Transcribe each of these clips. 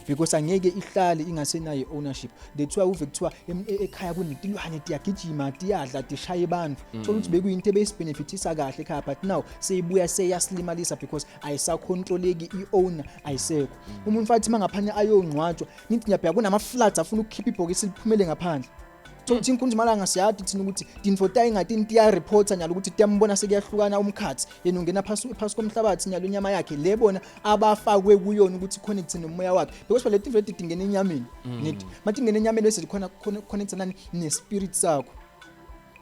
Because angeke ihlale ingasenayo ownership. That's why uve kuthiwa ekhaya kunetilwane, tiyagijima, tiyadla, tishaye abantu. Thola ukuthi bekuyinto ebeyisibenefitisa kahle ekhaya, but now seyibuya seyasilimalisa because ayisacontroleki, i-owner ayisekho. Umuntu fathi mangaphandle ayongcwatshwa, ngithi ngiyabheka kunama-floods afuna ukukhipha ibhokisi liphumele ngaphandle. So uthi inkunzi malanga siyadi thina ukuthi tinfo ingathi tiyareporta nyalo ukuthi tiyambona sekuyahlukana umkhathi, yena ungena phasi phasi komhlabathi nyalo, inyama yakhe le bona abafakwe kuyona ukuthi connect nomoya wakhe, because phela letinfo leti tingena enyameni. Nithi mathi ingena enyameni bese khona connect nani? Ne-spirit sakho,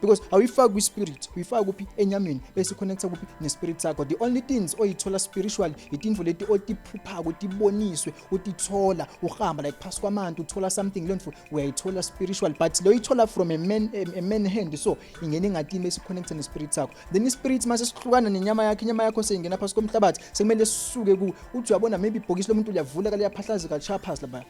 because awuyifaki kwi-spirit, uyifaka kuphi? Enyameni. Bese connecta kuphi? Ne-spirit sakho. The only things oyithola spiritual itinfo leti otiphuphako, utiboniswe, utithola uhamba like phasi kwamantu, uthola something. Leyo nto uyayithola spiritual, but lo uyithola from a man hand. So ingena engatini bese connecta ne-spirit sakho. Then i-spirit mase sihlukana nenyama yakho, inyama yakho seyingena phasi komhlabathi, sekumele sisuke ku uthi uyabona maybe ibhokisi lomuntu liyavuleka, liyaphahlazeka, lishaya phasi lapha.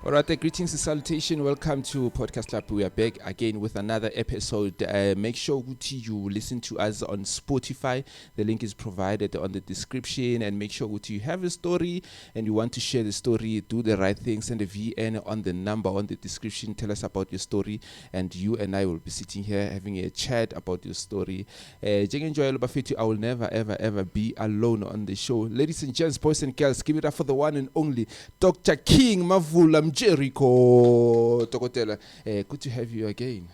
All right, greetings and salutation. Welcome to Podcast Club. We are back again with another episode. Make sure ukuthi you listen to us on Spotify. The link is provided on the description. And make sure ukuthi you have a story and you want to share the story. Do the right thing. Send a VN on the number on the description. Tell us about your story, and you and I will be sitting here having a chat about your story. Njengenjwayelo bafethu, I will never ever ever be alone on the show. Ladies and gents, boys and girls, give it up for the one and only Dr. King Mavula Mjericho. Dokotela, good to have you again.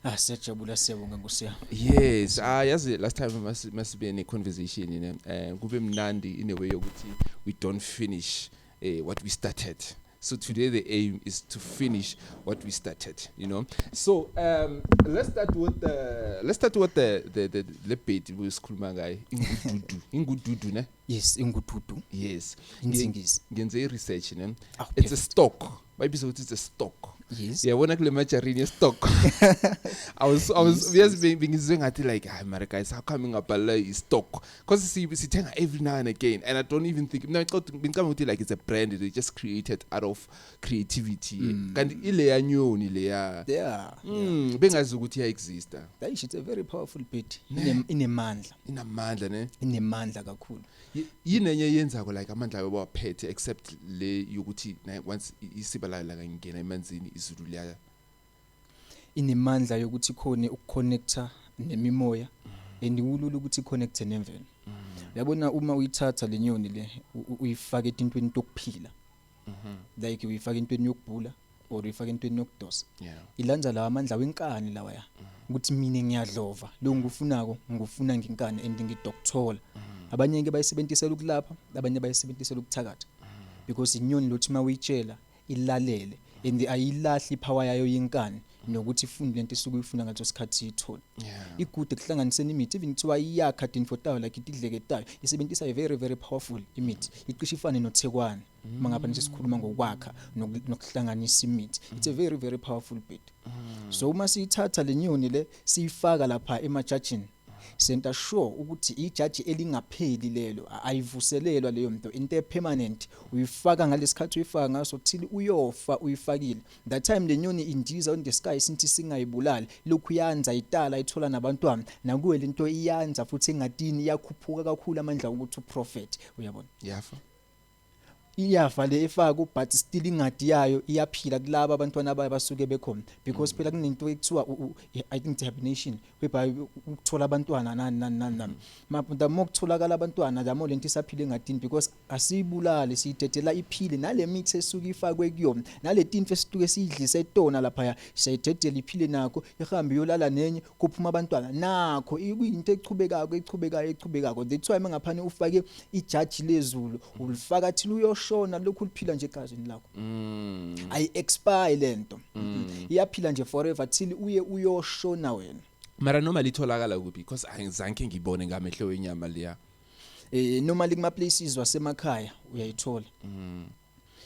Ah, siyajabula, siyabonga nkosi. Yes, ah, yazi last time must be in a conversation. Kube mnandi in a way yokuthi we don't finish what we started. So today the aim is to finish what we started. So let's start with the bit sikhuluma ngayo, ingududu, ingududu ne? Yes, ingududu. Yes. Insingizi. Ngenze i-research ne. Oh, It's a stork. Bayibiza ukuthi it's a stork. Yes. Yabona kule majarini ye-stork. I was yes, bengizwe ngathi like, hayi mara guys, how come ngabhala i-stork? Because sithenga every now and again and I don't even think, mina ngicabanga ukuthi like it's a brand they just created out of creativity. Kanti ileya nyoni leya. Bengazi ukuthi iya-exista. That is, it's a very powerful bit. Inemandla. Inamandla ne. Inemandla kakhulu. Yini enye yenzako like amandla ayo bawaphethe except le yokuthi once isiba layo la ngena emanzini izulu liya? Inemandla yokuthi khone ukuconnecta nemimoya and kulula ukuthi connecte nemvelo. Uyabona uma uyithatha le nyoni le, uyifaka etintweni tokuphila, like uyifaka entweni yokubhula or uyifaka entweni yokudosa, ilanza lawa amandla wenkani lawa ya ukuthi mina ngiyadlova lo ngikufunako, ngikufuna ngenkani and ngidokuthola. Abanye ke bayisebenzisela ukulapha, abanye bayisebenzisela ukuthakatha, because inyoni lothi mawuyitshela ilalele and ayilahli ipower yayo yenkani nokuthi ifunde lento esuke uyifuna ngaleso sikhathi iyithole. Igude kuhlanganiseni imithi, even kuthiwa iyakha tinfo tayo, like itidleke tayo isebenzisa a very very powerful imithi, icishe ifane nothekwane uma ngapha nje sikhuluma ngokwakha nokuhlanganisa imithi. It's a very very powerful bit. So uma siyithatha le nyoni le, siyifaka lapha emajajini, senta sure ukuthi ijaji elingapheli lelo, ayivuselelwa leyo nto, into epermanent. Uyifaka ngalesikhathi uyifaka ngaso till uyofa uyifakile. That time le nyoni indiza on the sky, sinthi singayibulali, lokhu yanza itala, ithola nabantwana nakuwe. Lento iyanza futhi engadini, iyakhuphuka kakhulu amandla ukuthi uprofet, uyabona. Yafa. Iyafa le efako, but still ingadi yayo iyaphila kulaba abantwana abayo basuke bekhona, because phela kunento ekuthiwa I think it's hibernation, whereby ukuthola abantwana nani nani nani nani. The more kutholakala abantwana, the more lento isaphila engadini, because asiyibulali, siyidedela iphile nale mithi esuke ifakwe kuyona, nale tinto esituke siyidlise tona lapha, siyayidedela iphile nakho, ihambe iyolala nenye, kuphuma abantwana nakho, kuyinto echubekako, echubekayo, echubekako. That's why mangaphana ufake ijaji lezulu, ulifaka thina uyoshona, lokhu liphila nje egazini lakho. Ayi expire lento, iyaphila nje forever till uye uyoshona wena. Mara noma litholakala kuphi? Because angizange ngibone ngamehlo wenyama leya. Normally kuma places wasemakhaya uyayithola.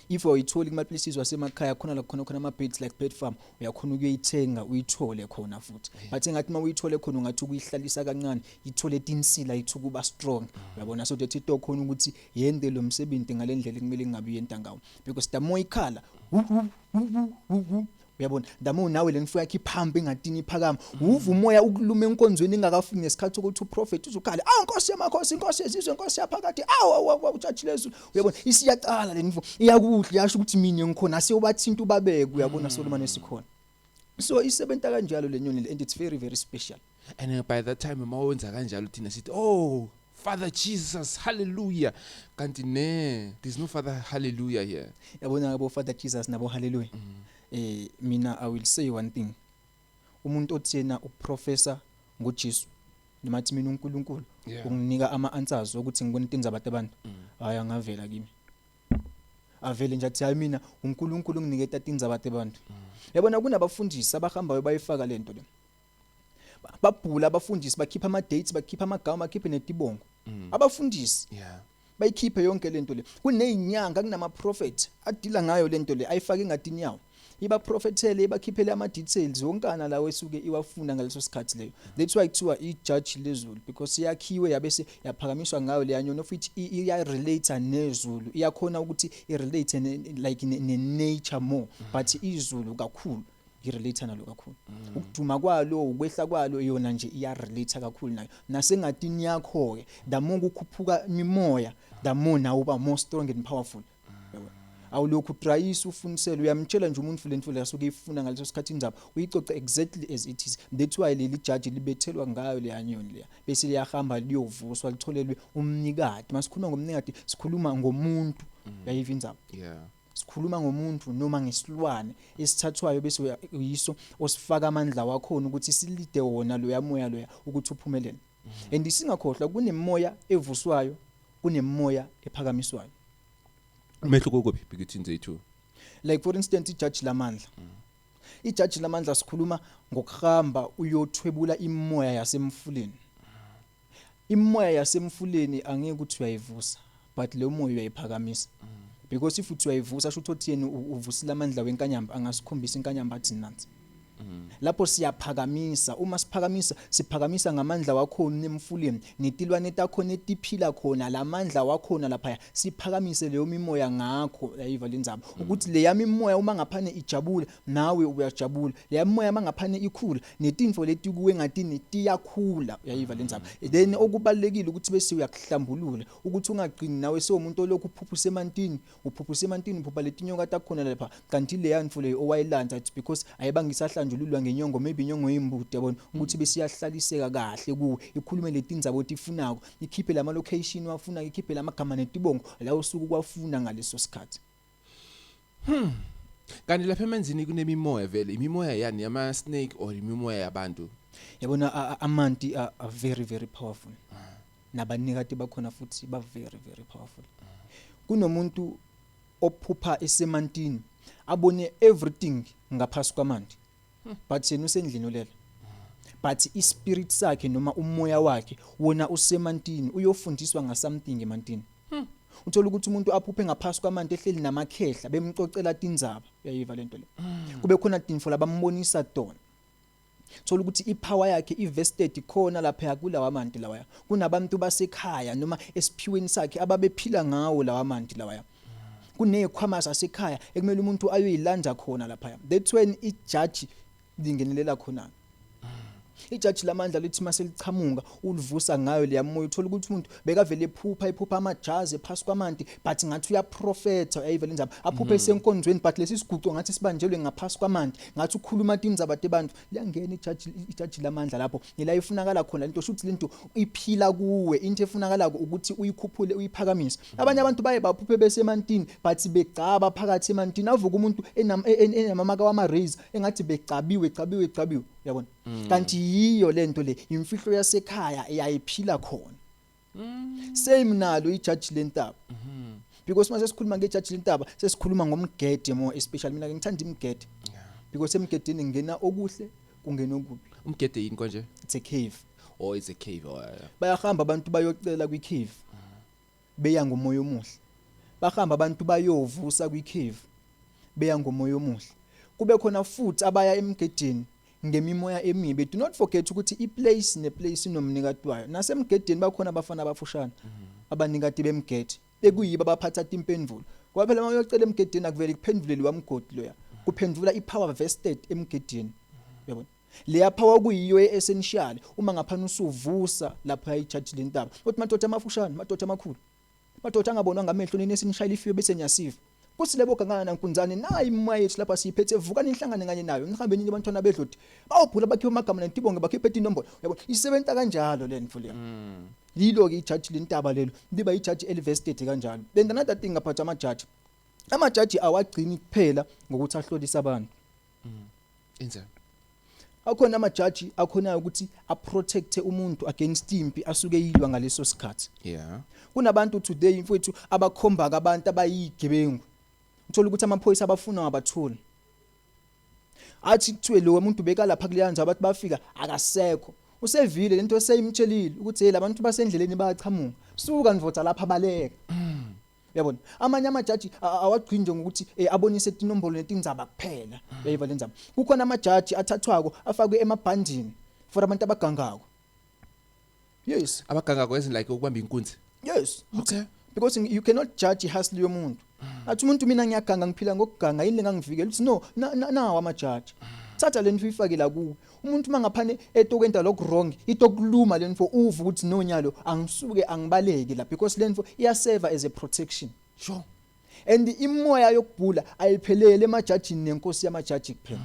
If awuyitholi kuma places wasemakhaya, khona la khona ama birds, like bird farm, uyakhona ukuyithenga uyithole khona futhi, but engathi uma uyithole khona ungathi ukuyihlalisa kancane, ithole tinsila, ithi ukuba strong, uyabona, so that ito khona ukuthi yende lo msebenzi ngalendlela ekumele ngabe uyenta ngawo, because the more ikhala wu, wu, wu, wu, wu, wu, Uyabona, the more nawe lenfu yakhe iphampa engatini iphakama, uva umoya ukuluma enkonzweni ingakafiki nesikhathi ukuthi uprofet uzukhala, awu Nkosi yamakhosi, Nkosi yezizwe, Nkosi yaphakade, awu awu awu ujaji lezulu. Uyabona, isiyaqala lenfu iyakudla, yasho ukuthi mina ngikhona, asiyobathinta ubabeke. Uyabona, Solomon, esikhona. So isebenta kanjalo le nyoni le, and it's very very special. And by that time uma wenza kanjalo, thina sithi, "Oh, Father Jesus, hallelujah." Kanti ne, there's no Father hallelujah here. Yabona abo Father Jesus nabo hallelujah, mina I will say one thing: umuntu othi yena uprofessor ngoJesu, noma athi mina uNkulunkulu unginika ama answers ukuthi ngibone intinza abantu, hayi, angavela kimi, avele nje athi, "Hayi, mina uNkulunkulu unginiketa tinza abantu." Yabona, kunabafundisi abahambayo bayifaka lento le. Babhula abafundisi, bakhipha ama dates, bakhipha amagama, bakhiphe netibongo abafundisi, bayikhiphe yonke lento le. Kunezinyanga, kunama prophet adila ngayo lento le, ayifake engadini yawo, ibaprofethele, ibakhiphele ama details wonkana lawo esuke iwafuna ngaleso sikhathi leyo. That's why kuthiwa ijaji lezulu, because iyakhiwe yabese yaphakamiswa ngayo leya nyoni, of which iya relate nezulu, iyakhona ukuthi i relate like ne nature more, but izulu kakhulu irelate nalo kakhulu. Ukuduma kwalo, ukwehla kwalo, yona nje iya relate kakhulu nayo nasengadini yakho ke. The more kukhuphuka imimoya, the more nawe uba more strong and powerful. Yabona, awulokhu udrayisa ufunisele, uyamtshela nje umuntu lento le asuke ifuna ngaleso sikhathi, indzaba uyicoca exactly as it is. That's why leli jaji libethelwa ngayo leya nyoni leya, bese liyahamba liyovuswa, litholelwe umnikati. Masikhuluma ngomnikati, sikhuluma ngomuntu. Uyayiva indzaba? Yeah. Sikhuluma ngomuntu noma ngesilwane esithathwayo, bese uyiso osifaka amandla wakhona ukuthi silide wona loya moya loya ukuthi uphumelele. And singakhohlwa, kunemoya evuswayo, kunemoya ephakamiswayo. Umehluko kuphi between the two? Like for instance, ijaji lamandla, ijaji lamandla sikhuluma ngokuhamba uyothwebula imoya yasemfuleni. Imoya yasemfuleni angeke ukuthi uyayivusa, but leyo moya uyayiphakamisa, because if uthi uyayivusa, sho ukuthi yena uvusile amandla wenkanyamba, angasikhombisa inkanyamba athi nansi. Lapho siyaphakamisa. Uma siphakamisa, siphakamisa ngamandla wakhona emfuleni netilwane takhona etiphila khona, lamandla wakhona lapha, siphakamise leyo mimoya ngakho. Yayiva lendzaba ukuthi leya mimoya uma ngaphane ijabule, nawe uyajabula. Leya mimoya mangaphane ikhula, netinfo leti kuwe ngatini tiyakhula. Uyayiva lendzaba? Then okubalekile ukuthi bese uyakuhlambulula ukuthi ungaqini nawe sewumuntu olokhu uphuphuse emantini, uphuphuse emantini, uphupha letinyoka takhona lapha, kanti leya nto leyo owayilanza, it's because ayibangisahlanjululwa ngenyongo, maybe inyongo yembuti. Yabona ukuthi bese iyahlaliseka kahle kuwe, ikhulume letindzaba otifunako, ikhiphe lama location wafuna, ikhiphe lamagama netibongo la usuku kwafuna ngaleso sikhathi. Kanti lapha emanzini kunemimoya vele, imimoya yani, yama snake or imimoya yabantu? Yabona, amanti are very very powerful, nabanikati bakhona futhi ba very very powerful. Kunomuntu ophupha esemantini, abone everything ngaphasi kwamanti, but yena usendlini ulela, but ispirit sakhe noma umoya wakhe wona usemantini, uyofundiswa ngasomething emantini. Uthola ukuthi umuntu aphuphe ngaphasi kwamanti ehleli namakhehla, bemcocela tindzaba. Uyayiva lento le? Kube khona tinfo labambonisa tona. Thola ukuthi ipower yakhe ivested khona lapha kulawa manti lawaya, kunabantu basekhaya noma esiphiweni sakhe ababephila ngawo lawa manti lawaya, kunezikhwama zasekhaya ekumele umuntu ayoyilanda khona lapha. That's when ijaji lingenelela khona. Ijaji lamandla lithi maselichamuka, ulivusa ngayo leya moya. Uthola ukuthi umuntu bekavele ephupha, ephupha amajazi ephasi kwamanti, but ngathi uyaprofetha. Uyayivela indzaba? Aphuphe esenkonzweni, but lesi siguco ngathi sibanjelwe ngaphasi kwamanti, ngathi ukhuluma tindzaba tebantu. Liyangena ijaji, ijaji lamandla lapho ila ifunakala khona lento. Shuthi lento iphila kuwe, into efunakalako ukuthi uyikhuphule, uyiphakamise. Abanye abantu baye baphuphe besemantini, but begcaba phakathi emantini, avuka umuntu enamamaka wama razor, engathi becabiwe, cabiwe, cabiwe. Uyabona, kanti yiyo lento le, imfihlo yasekhaya eyayiphila khona. Same nalo ijaji lentaba, because mase sikhuluma ngejaji lentaba, sesikhuluma ngomgede more especially. Mina ke ngithanda imigede because emgedeni ngena okuhle, kungena okubi. Umgede yini konje? It's a cave. Oh, it's a cave. Oh, yeah. Bayahamba abantu bayocela kwi-cave, beya ngomoya omuhle. Bahamba abantu bayovusa kwi-cave, beya ngomoya omuhle. Kube khona futhi abaya emgedeni ngemimoya emibi. Do not forget ukuthi iplace neplace inomnikati wayo. Nasemgedeni bakhona abafana abafushane, abanikati bemgede, bekuyibo abaphatha impendulo, ngoba phela uma uyocela emgedeni akuvele kuphendulele wamgodi loya. Kuphendula ipower vested emgedini, uyabona, leya power kuyiyo essential. Uma ngaphana usuvusa lapha ijaji lentaba, uthi madoda amafushane, madoda amakhulu, madoda angabonwa ngamehlo, nini esinishayela ifiyo bese niyasiva kuthi lebo gangana nankunzane, nayi imoya yethu lapha siyiphethe, vukani nihlangane kanye nayo, nihambe nini abantwana bedlodi, bawubhula bakhiphe amagama nentibonge, bakhiphe inombolo, uyabona, isebenza kanjalo lento leyo. Lilo ke ijaji lentaba lelo, liba ijaji elivested kanjalo. Then another thing about amajaji, amajaji awagcini kuphela ngokuthi ahlolise abantu. Enzani? Akhona amajaji akhonayo ukuthi aprotecte umuntu against impi asuke yilwa ngaleso sikhathi. Kunabantu today, mfowethu, abakhomba abantu abayigebengu, uthola ukuthi amaphoyisa abafuna ngabatholi, athi kuthiwe lo muntu beka lapha kuleya ndawo, abathi bafika akasekho, usevile lento eseyimtshelile ukuthi hey, labantu basendleleni bayachamuka, suka ndvodza lapha, baleka, uyabona. Amanye amajaji awagcini nje ngokuthi abonise tinombolo netindzaba kuphela, uyayiva le ndzaba. Kukhona amajaji athathwako afakwe emabhandini for abantu abagangako, yes. Abaganga kwezi, like ukubamba inkunzi? Yes. Because you cannot judge ihustle yomuntu. Athi umuntu, mina ngiyaganga, ngiphila ngokuganga, yini lengangivikela? Uthi no, nawo amajaji, thatha lento uyifake la kuwe. Umuntu mangaphane etokwenta lokhu wrong, itokuluma lento, uva ukuthi nonyalo angisuke angibaleki la, because lento iyaserve as a protection. And imoya yokubhula ayiphelele emajajini nenkosi yamajaji kuphela,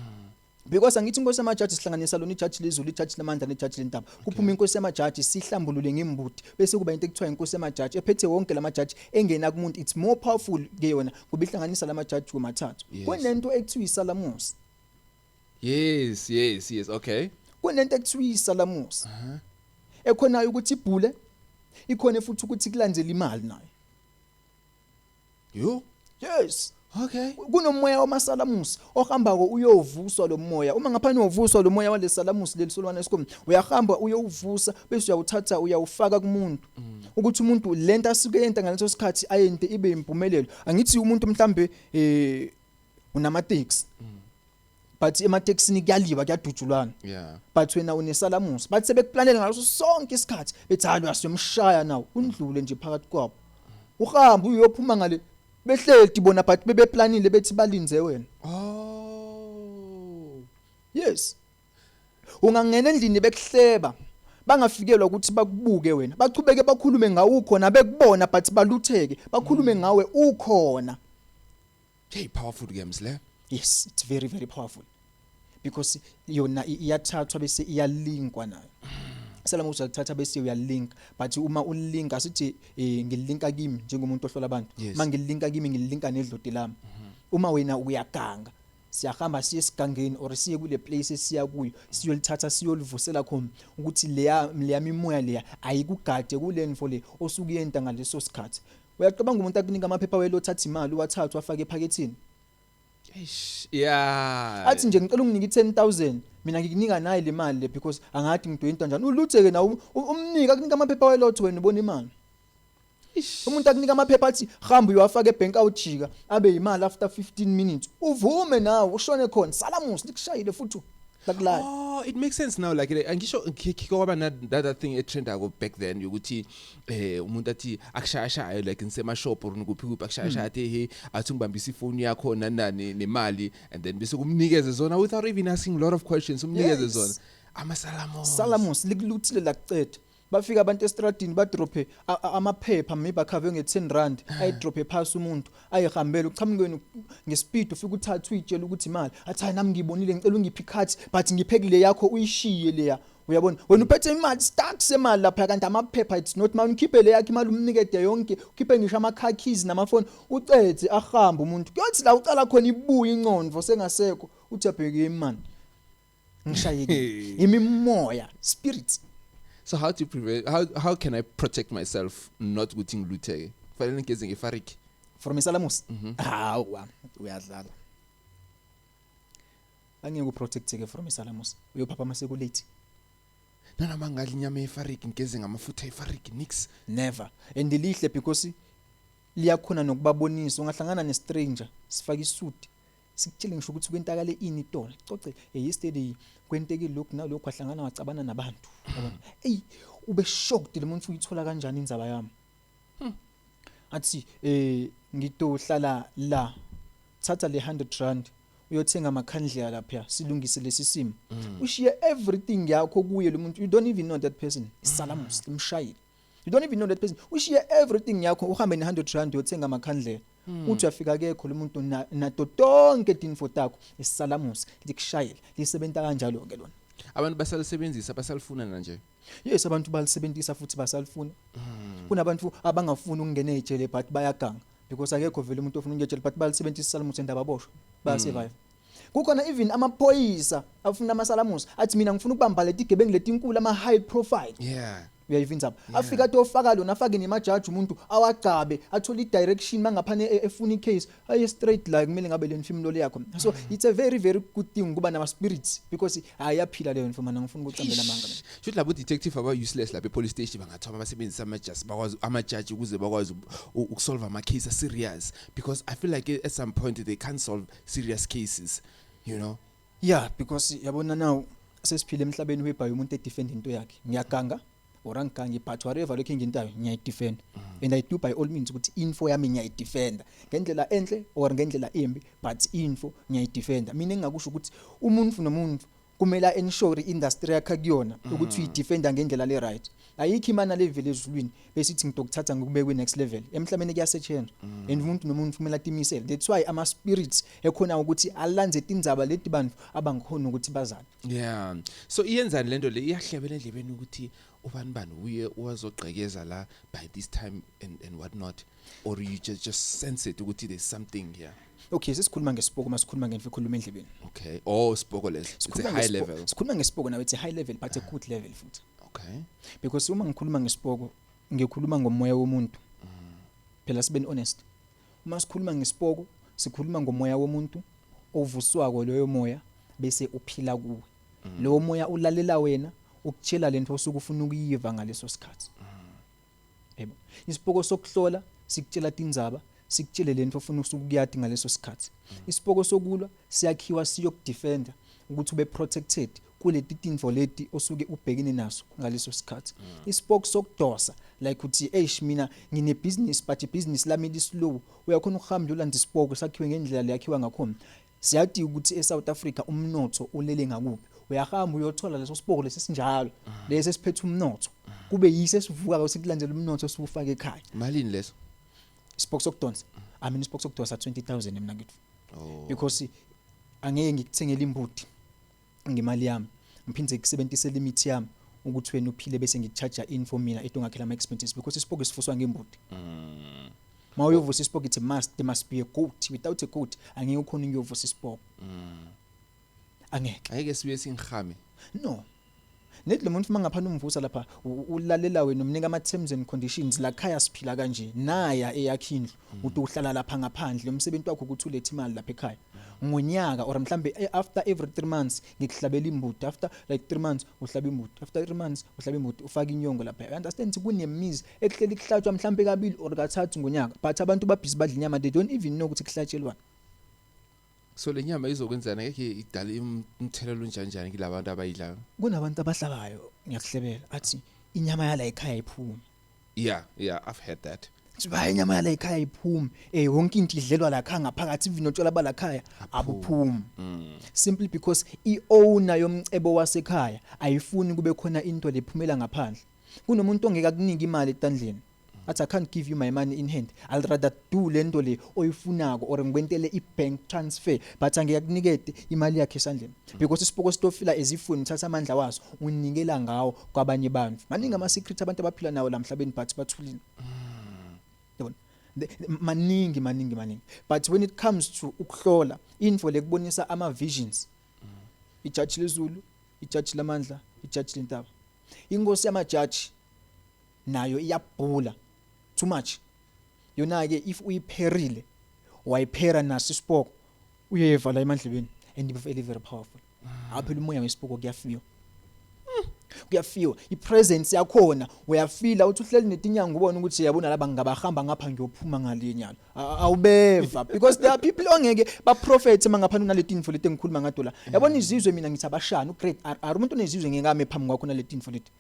because angithi inkosi yamajaji sihlanganisa lona ijaji lezulu, ijaji lamandla nejaji lentaba. Kuphuma inkosi yamajaji, sihlambulule ngembuti, bese kuba into ekuthiwa inkosi yamajaji ephethe wonke lamajaji engena kumuntu. It's more powerful ke yona kuba ihlanganisa lamajaji womathathu. Kunento ekuthiwa isalamusi. Yes, okay. Kunento ekuthiwa isalamusi ekhonayo ukuthi ibhule, ikhona futhi ukuthi kulandzele imali nayo. Yo. Yes. Kunomoya wamasalamusi ohambako uyovuswa lo moya. Uma ngaphana uyovuswa lo moya walesalamusi leli solwana esikhulu, uyahamba uyowuvusa, bese uyawuthatha uyawufaka kumuntu ukuthi umuntu lento asuke yenta ngaleso sikhathi ayente ibe impumelelo. Angithi umuntu mhlambe unamateksi, but emateksini kuyaliwa, kuyadutshulwana, but wena unesalamusi, bathi sebekuplanela ngaleso sonke isikhathi, bethi hayi, uyasiyomshaya nawo, undlule nje phakathi kwabo, uhambe uyophuma ngale, behleli bona, but bebeplanile bethi balinze wena. Yes, ungangena endlini bekuhleba, bangafikelwa ukuthi bakubuke wena, bachubeke bakhulume ngawe ukhona, bekubona but balutheke bakhulume ngawe ukhona. Hey, powerful games le. Yes, it's very very powerful because yona iyathathwa bese iyalinkwa nayo. Selama uzalithatha bese uyalink, but uma ulinka, asithi ngilinka kimi njengomuntu ohlola abantu, uma ngilinka kimi ngilinka nedloti lami. Uma wena uyaganga, siyahamba siye esigangeni or siye kule place esiya kuyo, siyolithatha siyolivusela khona ukuthi leya mimoya leya ayikugade kulenfo le osuke uyenta ngaleso sikhathi. Uyacabanga umuntu akunika amaphepha welo, othatha imali, uwathatha wafaka ephakethini? Eish, yeah. Athi nje ngicela unginike i-10,000, mina ngikunika nayi le mali le because angathi ngidoyinto kanjani, ulutheke nawe, umnike, akunika amaphepha welotho, wena ubona imali. Eish. Umuntu akunika amaphepha athi hamba uyowafaka ebank, awujika abe imali after 15 minutes, uvume nawe ushone khona, salamusi likushayile futhi lakulaya. Oh, it makes sense now. Like angisho ngike kwaba na that thing etrendako back then yokuthi umuntu athi akushaya like nisema shop or kuphi kuphi, akushaya athi hey, athi ngibambisa ifoni yakho nani nani nemali, and then bese kumnikeze zona without even asking a lot of questions, umnikeze zona amasalamos. Salamus likuluthile lakuceda. Bafika abantu estradini badrophe amaphepha, maybe akhave nge-10 rand, ayidrophe phasi, umuntu ayihambele, uchamukeni ngespeed, ufike uthathe, uyitshela ukuthi imali, athi hayi, nami ngiyibonile, ngicela ungiphe ikhathi but ngiphe kule yakho, uyishiye leya. Uyabona wena uphethe imali, stack semali lapha, kanti amaphepha, it's not money. Ukhiphe le yakho imali, umnikede yonke, ukhiphe ngisho ama-car keys namafoni, ucedze ahambe umuntu. Kuyothi la ucala khona ibuye ingqondo sengasekho, uthi abheke imali, ngishayekile, imimoya, spirits. So how to prevent, how can I protect myself not ukuthi ngilutheke? Kufanele ngigeze ngefariki? From isalamusi? Hawa, uyadlala, angeke uprotecteke from isalamusi, uyophapha mase kulate. Nanoma ngadla inyama yefariki, ngigeze ngamafutha efariki, nix? Never. And lihle because liyakhona nokubabonisa. Ungahlangana nestranger sifake isuit, sikutshele ngisho ukuthi kwentakale ini itolo, coce, yesterday kwenteke lokhu nalokhu, wahlangana wacabana nabantu, yabona. Ey, ube shocked lo muntu, uyithola kanjani indzaba yami? Athi ngitohlala la, thatha le 100 rand. Uyothenga amakhandlela lapha, silungise lesi simo. Ushiye everything yakho kuye lo muntu. You don't even know that person. Isalamusi limshayile. You don't even know that person. Ushiye everything yakho, uhambe ne100 rand, uyothenga amakhandlela. Uthi uyafika, akekho lo muntu nato tonke tinfo takho. Isalamusi likushayile, lisebenta kanjalo ke lona. Abantu basalisebenzisa, basalifuna nje? Yes, abantu balisebenzisa futhi basalifuna. Kunabantu abangafuni ukungena ejele but bayaganga because akekho vele umuntu ofuna ukungena ejele, but balisebenzisa isalamusi and ababoshwa, bayasurvive. Kukhona even amaphoyisa afuna amasalamusi, athi, "Mina ngifuna ukubamba leti gebengu letinkulu, ama high profile." Uyayiva indzaba? Afika athi ofaka lona, afake nemajaji, umuntu awagcabe, athole i-direction mangaphane efuna i-case, aye straight la kumele ngabe le mfimlo yakho. So it's a very very good thing kuba nama spirits because ayaphila leyo mfo. Mana ngifuna ukucambela amanga mina. Shuthi labo detective aba useless lapha e-police station bangathoma basebenzisa ama-just bakwazi amajaji ukuze bakwazi ukusolve ama-case serious, because I feel like at some point they can't solve serious cases. Yeah, because yabona, now sesiphila emhlabeni whereby umuntu edefend into yakhe. Ngiyaganga or angigangi, but whatever lokho engintayo ngiyayidefend and I do by all means ukuthi info yami ngiyayidefenda ngendlela enhle or ngendlela embi, but info ngiyayidefenda. Mina engingakusho ukuthi umuntu nomuntu kumele ensure industry yakhe kuyona ukuthi uyidefenda ngendlela le right. Ayikho imana level ezulwini bese ithi ngidokuthatha ngikubeke kwi next level. Emhlabeni kuyasetshenzwa and umuntu nomuntu kumele atimisele. That's why ama spirits ekhona ukuthi alanze tindzaba leti bantu abangikhona ukuthi bazane. Yeah, so iyenzani lento le? Iyahlebela endlebeni ukuthi ubani bani uye wazogqekeza la by this time and what not, or you just sense it ukuthi there's something here? Okay, sesikhuluma ngesipoko. Masikhuluma ngento ekhuluma endlebeni. Okay, oh, sipoko leso, it's a Sikhuluma high level. Sikhuluma ngesipoko nawe, it's a high level but a good level futhi. Because uma ngikhuluma ngesipoko, ngikhuluma ngomoya womuntu. Phela sibe honest, uma sikhuluma ngesipoko, sikhuluma ngomoya womuntu ovuswako. Loyo moya bese uphila kuwe. Lowo moya ulalela wena, ukutshela lento osuke ufuna ukuyiva ngaleso sikhathi. Yebo, isipoko sokuhlola sikutshela tindzaba, sikutshele lento ofuna usuke ukuyati ngaleso sikhathi. Isipoko sokulwa siyakhiwa siyokudefenda ukuthi ube protected kuleti tintfo leti osuke ubhekene naso ngaleso sikhathi. Isipoko sokudosa, like uthi, "Eish, mina ngine business but ibusiness lami li slow." Uyakhona ukuhamba ulanda isipoko sakhiwe ngendlela leyakhiwa ngakhona. Siyati ukuthi eSouth Africa umnotho ulele ngakuphi. Uyahamba uyothola leso sipoko lesinjalo, lesi esiphethe umnotho, kube yiso esivuka sikulandela umnotho siwufaka ekhaya. Malini leso? Isipoko sokudonsa, I mean, isipoko sokudonsa 20,000 mina ngithi. Oh. Because angeke ngikuthengele imbuti ngemali yami, ngiphinde ngikusebenzisele imithi yami ukuthi wena uphile, bese ngikucharge info mina eto ngakhela ama expenses, because isipoko sifuswa ngembuti. Mawuyovusa isipoko, it's a must, there must be a goat. Without a goat angeke ukhona ukuyovusa isipoko. Angeke. Ayike sibuye singihame. No, nethi lo muntu mangaphana umvusa lapha, ulalela wena, umnika ama terms and conditions. La khaya siphila kanje, naya eyakhe indlu, uthi uhlala lapha ngaphandle, umsebenzi wakho ukuthi ulethe imali lapha ekhaya ngonyaka, or mhlambe after every 3 months ngikuhlabela imbuti, after like 3 months uhlaba imbuti, after 3 months uhlaba imbuti, ufaka inyongo lapha. You understand ukuthi kunemizi ekuhleli kuhlatshwa mhlambe kabili or kathathu ngonyaka, but abantu babhizi badla inyama, they don't even know ukuthi kuhlatshelwana. So le nyama izokwenzana? Ngeke idale umthelelo njani njani kulabantu abayidlayo? Kunabantu abahlabayo, ngiyakuhlebela, athi inyama yala ekhaya iphuma. Yeah, I've heard that. Siba inyama yala ekhaya iphuma, yonke into idlelwa la khaya ngaphakathi, even notshwala bala khaya abuphumi, simply because iowner yomcebo wasekhaya ayifuni kube khona into lephumela ngaphandle. Kunomuntu ongeke akunika imali etandleni, athi, "I can't give you my money in hand. I'll rather do lento le oyifunako or ngikwentele i-bank transfer," but angeke akunikete imali yakhe esandleni, because isipoko sitofila ezifuni uthatha amandla waso unikela ngawo kwabanye abantu. Maningi ama-secret abantu abaphila nawo la emhlabeni, but bathulile, yabona. Maningi, maningi, maningi. But when it comes to ukuhlola info lekubonisa ama visions, ijaji lezulu, ijaji lamandla, ijaji lentaba, inkosi yamajaji nayo iyabhula too much. Yona ke, if uyipherile, wayiphera naso isipoko, uyeva la emandlebeni and very very powerful. Aphela umoya wesipoko, kuyafiwa, kuyafiwa. Ipresence yakhona uyafila, uthi uhleli netinyanga ubone ukuthi yabona laba ngabahamba ngapha, ngiyophuma ngale nyalo. Awubeva because there are people ongeke baprofet mangaphana unaleti info leti engikhuluma ngato la. Yabona izizwe, mina ngithi abashana ugrade RR, umuntu onezizwe ngeke ame phambi kwakho naleti info leti.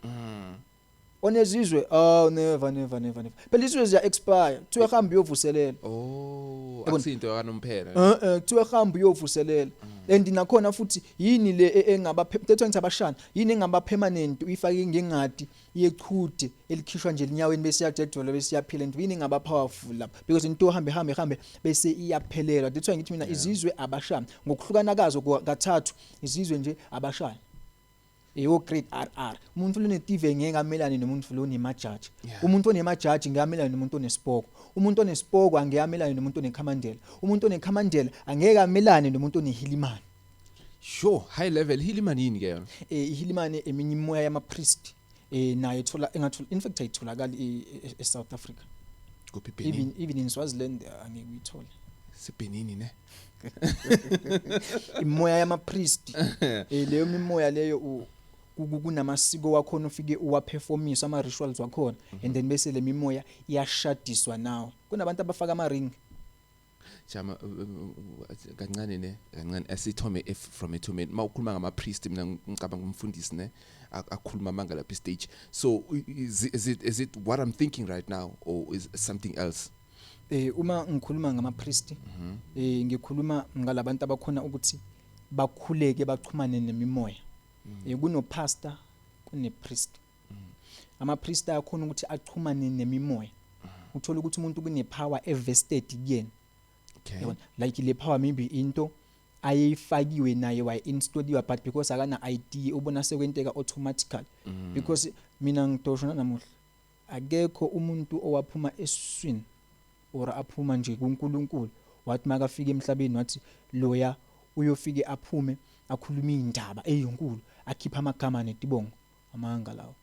Onezizwe, oh, never, never, never, never. Phela izizwe ziya expire, kuthiwa hamba uyovuselela. Oh. Yabona? Akusinto kanomphela. Kuthiwa hamba uyovuselela. And nakhona futhi yini le engaba mthetho ngithi abashana, yini engaba permanent uyifake ngengadi yechude elikhishwa nje linyaweni bese iyadedwela bese iyaphila, and yini engaba powerful lapha? Because into hambe hambe hambe bese iyaphelelwa. That's why ngithi mina izizwe abashana ngokuhlukana kazo kathathu, izizwe nje abashana eyo grade RR. Umuntu lonetive ngeke amelane nomuntu lonemajaji. Umuntu onemajaji ngeke amelane nomuntu onesipoko. Umuntu onesipoko angeke amelane nomuntu onekhamandela. Umuntu onekhamandela angeke amelane nomuntu onehilimane. Sure, high level hilimani yini ke yona? Ihilimane eminye imoya yama priest, nayo ithola engathola, in fact ayitholakali e South Africa. Kuphi, Benin? Even in Swaziland angeke uyithole. Sibenini ne? Imoya yama priest, leyo mimoya leyo kunamasiko wakhona ufike uwaperformisa, ama rituals wakhona, and then bese le mimoya iyashadiswa nawe. Kunabantu abafaka ama ring. Jama kancane ne, kancane asithome if from ethomeni. Mawukhuluma ngama priest, mina ngicabanga umfundisi ne, akhuluma manga lapha stage. So is it what I'm thinking right now or is something else? Uma ngikhuluma ngama priest, ngikhuluma ngalabantu abakhona ukuthi bakhuleke, bachumane nemimoya. Kuno pastor, kune priest. Ama priest ayakhona ukuthi achumane nemimoya. Uthola ukuthi umuntu kune power evested kuyena. Yabona, like le power maybe into ayeyifakiwe naye, wayi-installiwa, but because akana idea ubona sekwenteka automatically. Because mina ngidosho namuhla, akekho umuntu owaphuma esiswini or aphuma nje kuNkulunkulu wathi makafika emhlabeni wathi loya uyofike aphume akhuluma indaba eyinkulu, akhipha amagama netibongo. Amanga lawo.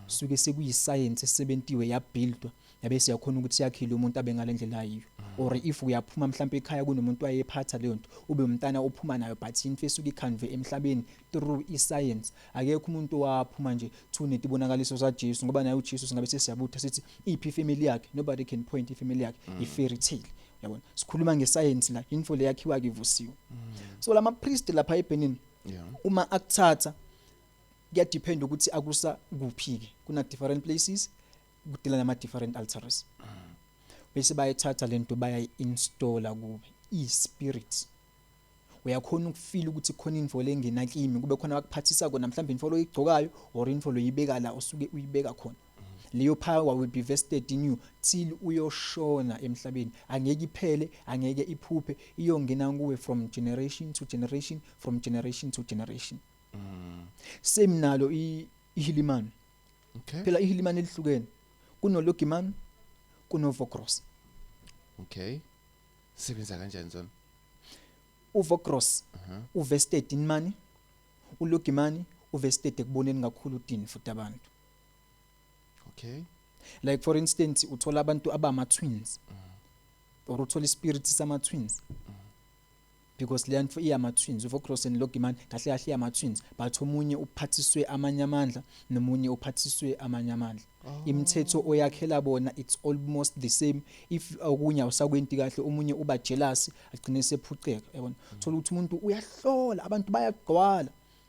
Suke sekuyi-science esebentiwe, yabuildwa, yabe siyakhona ukuthi yakhile umuntu abe ngalendlela ayiyo. Or if uyaphuma mhlawumbe ekhaya kunomuntu wayephatha leyo nto, ube umntana ophuma nayo, but into esuke ikhandwe emhlabeni through i-science. Akekho umuntu owaphuma nje thu netibonakaliso zaJesu, ngoba naye uJesu singabe sesiyabutha sithi iphi ifamily yakhe, nobody can point ifamily yakhe, i-fairy tale, uyabona. Sikhuluma ngescience la, info le yakhiwa kivusiwe. So lama priest lapha eBenin, uma akuthatha, kuyadepend ukuthi akusa kuphi ke. Kuna different places kudila nama different altars, bese bayithatha lento bayayi-installa kube i-spirits. Uyakhona ukufeel ukuthi khona info lengena kimi, kube khona bakuphathisa kona, mhlawumbe info oyigcokayo or info loyibeka la usuke uyibeka khona. Leyo power will be vested in you till uyoshona emhlabeni. Angeke iphele, angeke iphuphe, iyongena kuwe from generation to generation, from generation to generation. Same nalo ihilimani. Phela ihilimani elihlukene, kunologimani, kunovocross. Okay, sebenza kanjani zona? Uvocross uvested in money, ulogimani uvested ekuboneni kakhulu udini futhi abantu. Like for instance, uthola abantu abama twins or uthola ispirit sama twins, because leya nto iyama twins. Uvocross and logimani kahle kahle iyama twins, but omunye uphathiswe amanye amandla nomunye uphathiswe amanye amandla. Imithetho oyakhela bona, it's almost the same. If okunye awusakwenti kahle, omunye uba jealous, agcine sephuceka, yabona. Thola ukuthi umuntu uyahlola, abantu bayagcwala,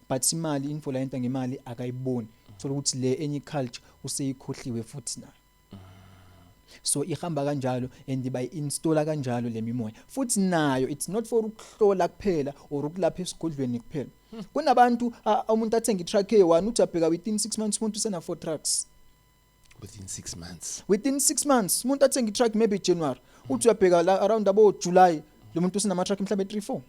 but imali, info la yenta ngemali akayiboni. Thola ukuthi le enye culture useyikhohliwe futhi nayo. So ihamba kanjalo and bayi-installa kanjalo le mimoya futhi nayo. It's not for ukuhlola kuphela or ukulapha esigodlweni kuphela. Kunabantu umuntu athenga i-truck eyi-1, uthi abheka within 6 months umuntu usena 4 trucks. Within 6 months? Within 6 months. Umuntu athenga i-truck maybe January, uthi uyabheka la around abo July, lo muntu usenama truck mhlawumbe 3 4.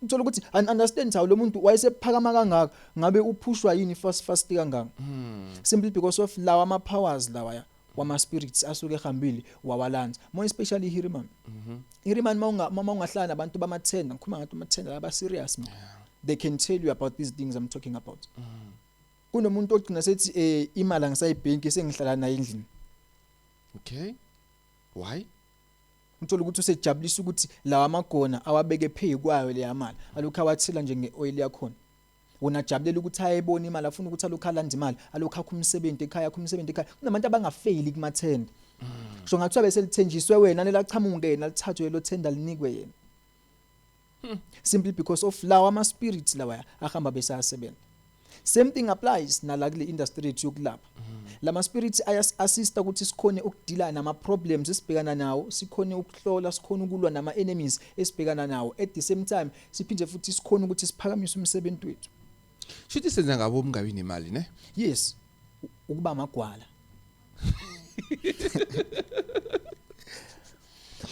Uthola ukuthi and understand how lo muntu wayesephakama kangaka, ngabe uphushwa yini fast fast kangaka? Simply because of lawa ama powers lawa wama spirits asuke ehambile wawalanza, more especially Hiriman. Hiriman, mawunga mama ungahlala nabantu bamathenda, ngikhuluma ngabantu bamathenda laba serious man, they can tell you about these things I'm talking about. Kunomuntu ogcina sethi imali angisayibhenki, sengihlala naye endlini. Okay, why? Uthola ukuthi usejabulisa ukuthi lawa amagona awabeke phezu kwayo leya mali, alokhu awathela nje ngeoil yakhona. Wona ajabulela ukuthi ayebona imali, afuna ukuthi alokhu alanda imali, alokhu akho umsebenzi ekhaya, akho umsebenzi ekhaya. Kunabantu abangafeyili kumathenda, so ngathiwa bese lithenjiswe wena lelachamuke yena, lithathwe lo tender linikwe yena, simply because of lawa ama spirits lawa ahamba bese ayasebenza. Same thing applies nala kule industry yethu yokulapha. Lama spirits ayas-assista ukuthi sikhone ukudila nama problems esibhekana nawo, sikhone ukuhlola, sikhone ukulwa nama enemies esibhekana nawo, at the same time siphinde futhi sikhone ukuthi siphakamise umsebenzi wethu. Shuthi senza ngabo ungabi nemali, ne? Yes, ukuba amagwala,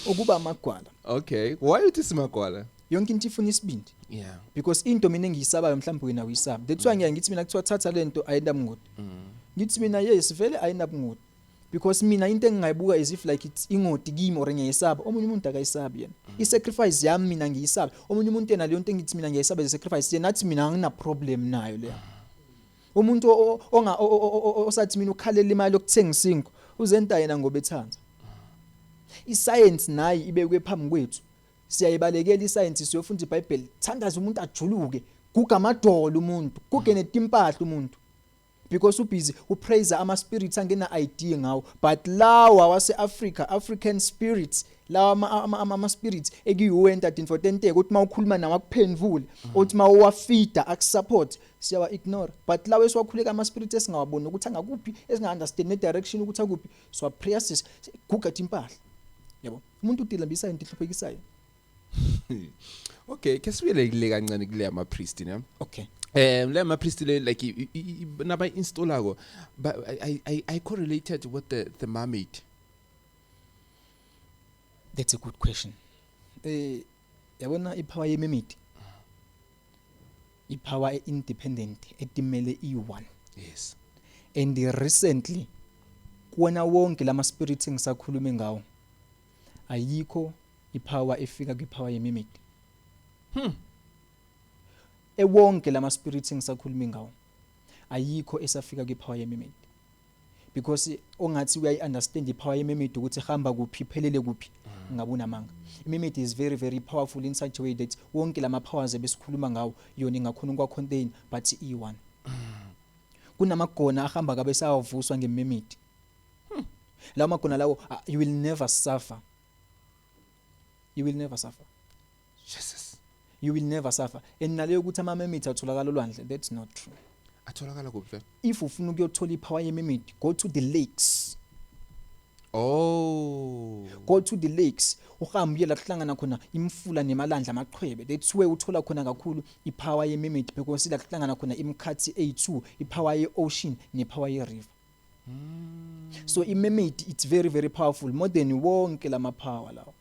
ukuba amagwala. Okay, why uthi simagwala? Yonke into ifuna isibindi. Because into mina engiyisabayo, mhlawumbe wena uyisaba. That's why ngiyaye ngithi mina, kuthiwa thatha lento, ayinabungoti, ngithi mina yes, vele ayinabungoti, because mina into engingayibuka is if like it's ingoti kimi or ngiyayisaba. Omunye umuntu akayisabi yena. I-sacrifice yami mina ngiyisaba, omunye umuntu yena leyo nto engithi mina ngiyayisaba is sacrifice, yena athi mina angina problem nayo leyo. Umuntu onga osathi mina ukhalela imali yokuthenga isinkwa, uzenta yena ngoba ethanda. Iscience nayi ibekwe phambi kwethu, siyayibalekela iscience, siyofunda iBhayibheli, thandaza, umuntu ajuluke, guga amadolo umuntu, guge netimpahla umuntu, because ubusy upraise ama spirits angena idea ngawo. But lawa wase Africa, African spirits lawa, ama spirits ekuyiwenta tinfo tenteke ukuthi mawukhuluma nawo akuphendvule, uthi mawuwafeeda akusupport, siyawa ignore. But lawa esiwakhuleka, ama spirits esingawaboni ukuthi angakuphi, esinga understand ne direction ukuthi akuphi, so prayer sis guga timpahla, yabo. Umuntu udilambisa into ihluphekisayo. Okay, ke sibuyele kule kancane, kule ama priest, ne? Okay. Le ama priest le, like naba installako, but I correlated with the mermaid. That's a good question. Yabona ipower yemermaid, ipower independent etimele i1. And recently kuwona wonke lama spirits engisakhulume ngawo, ayikho ipower efika kwipower yemermaid. Ewonke lama spirits engisakhulume ngawo, ayikho esafika kwipower yemermaid, because ongathi uyayi understand ipower yemermaid ukuthi ihamba kuphi, iphelele kuphi, ngabona manga. Imermaid is very very powerful in such a way that wonke lama powers ebesikhuluma ngawo yona ingakhona ukwa contain, but i1 kunamagona ahamba kabe sawavuswa ngemermaid. Lawo magona lawo, you will never suffer, you will never suffer. Jesus. You will never suffer. And naleyo ukuthi ama mermaids atholakala olwandle, that's not true. Atholakala kuphi vele? If ufuna ukuyothola ipower yemermaid, go to the lakes. Oh. Go to the lakes, uhambe uye la kuhlangana khona imfula nemalandla, amachwebe. That's where uthola khona kakhulu ipower yemermaid, because la kuhlangana khona imikhathi eyi2, ipower ye-ocean nepower ye-river. So i-mermaid, it's very very powerful, more than wonke lama power lawo.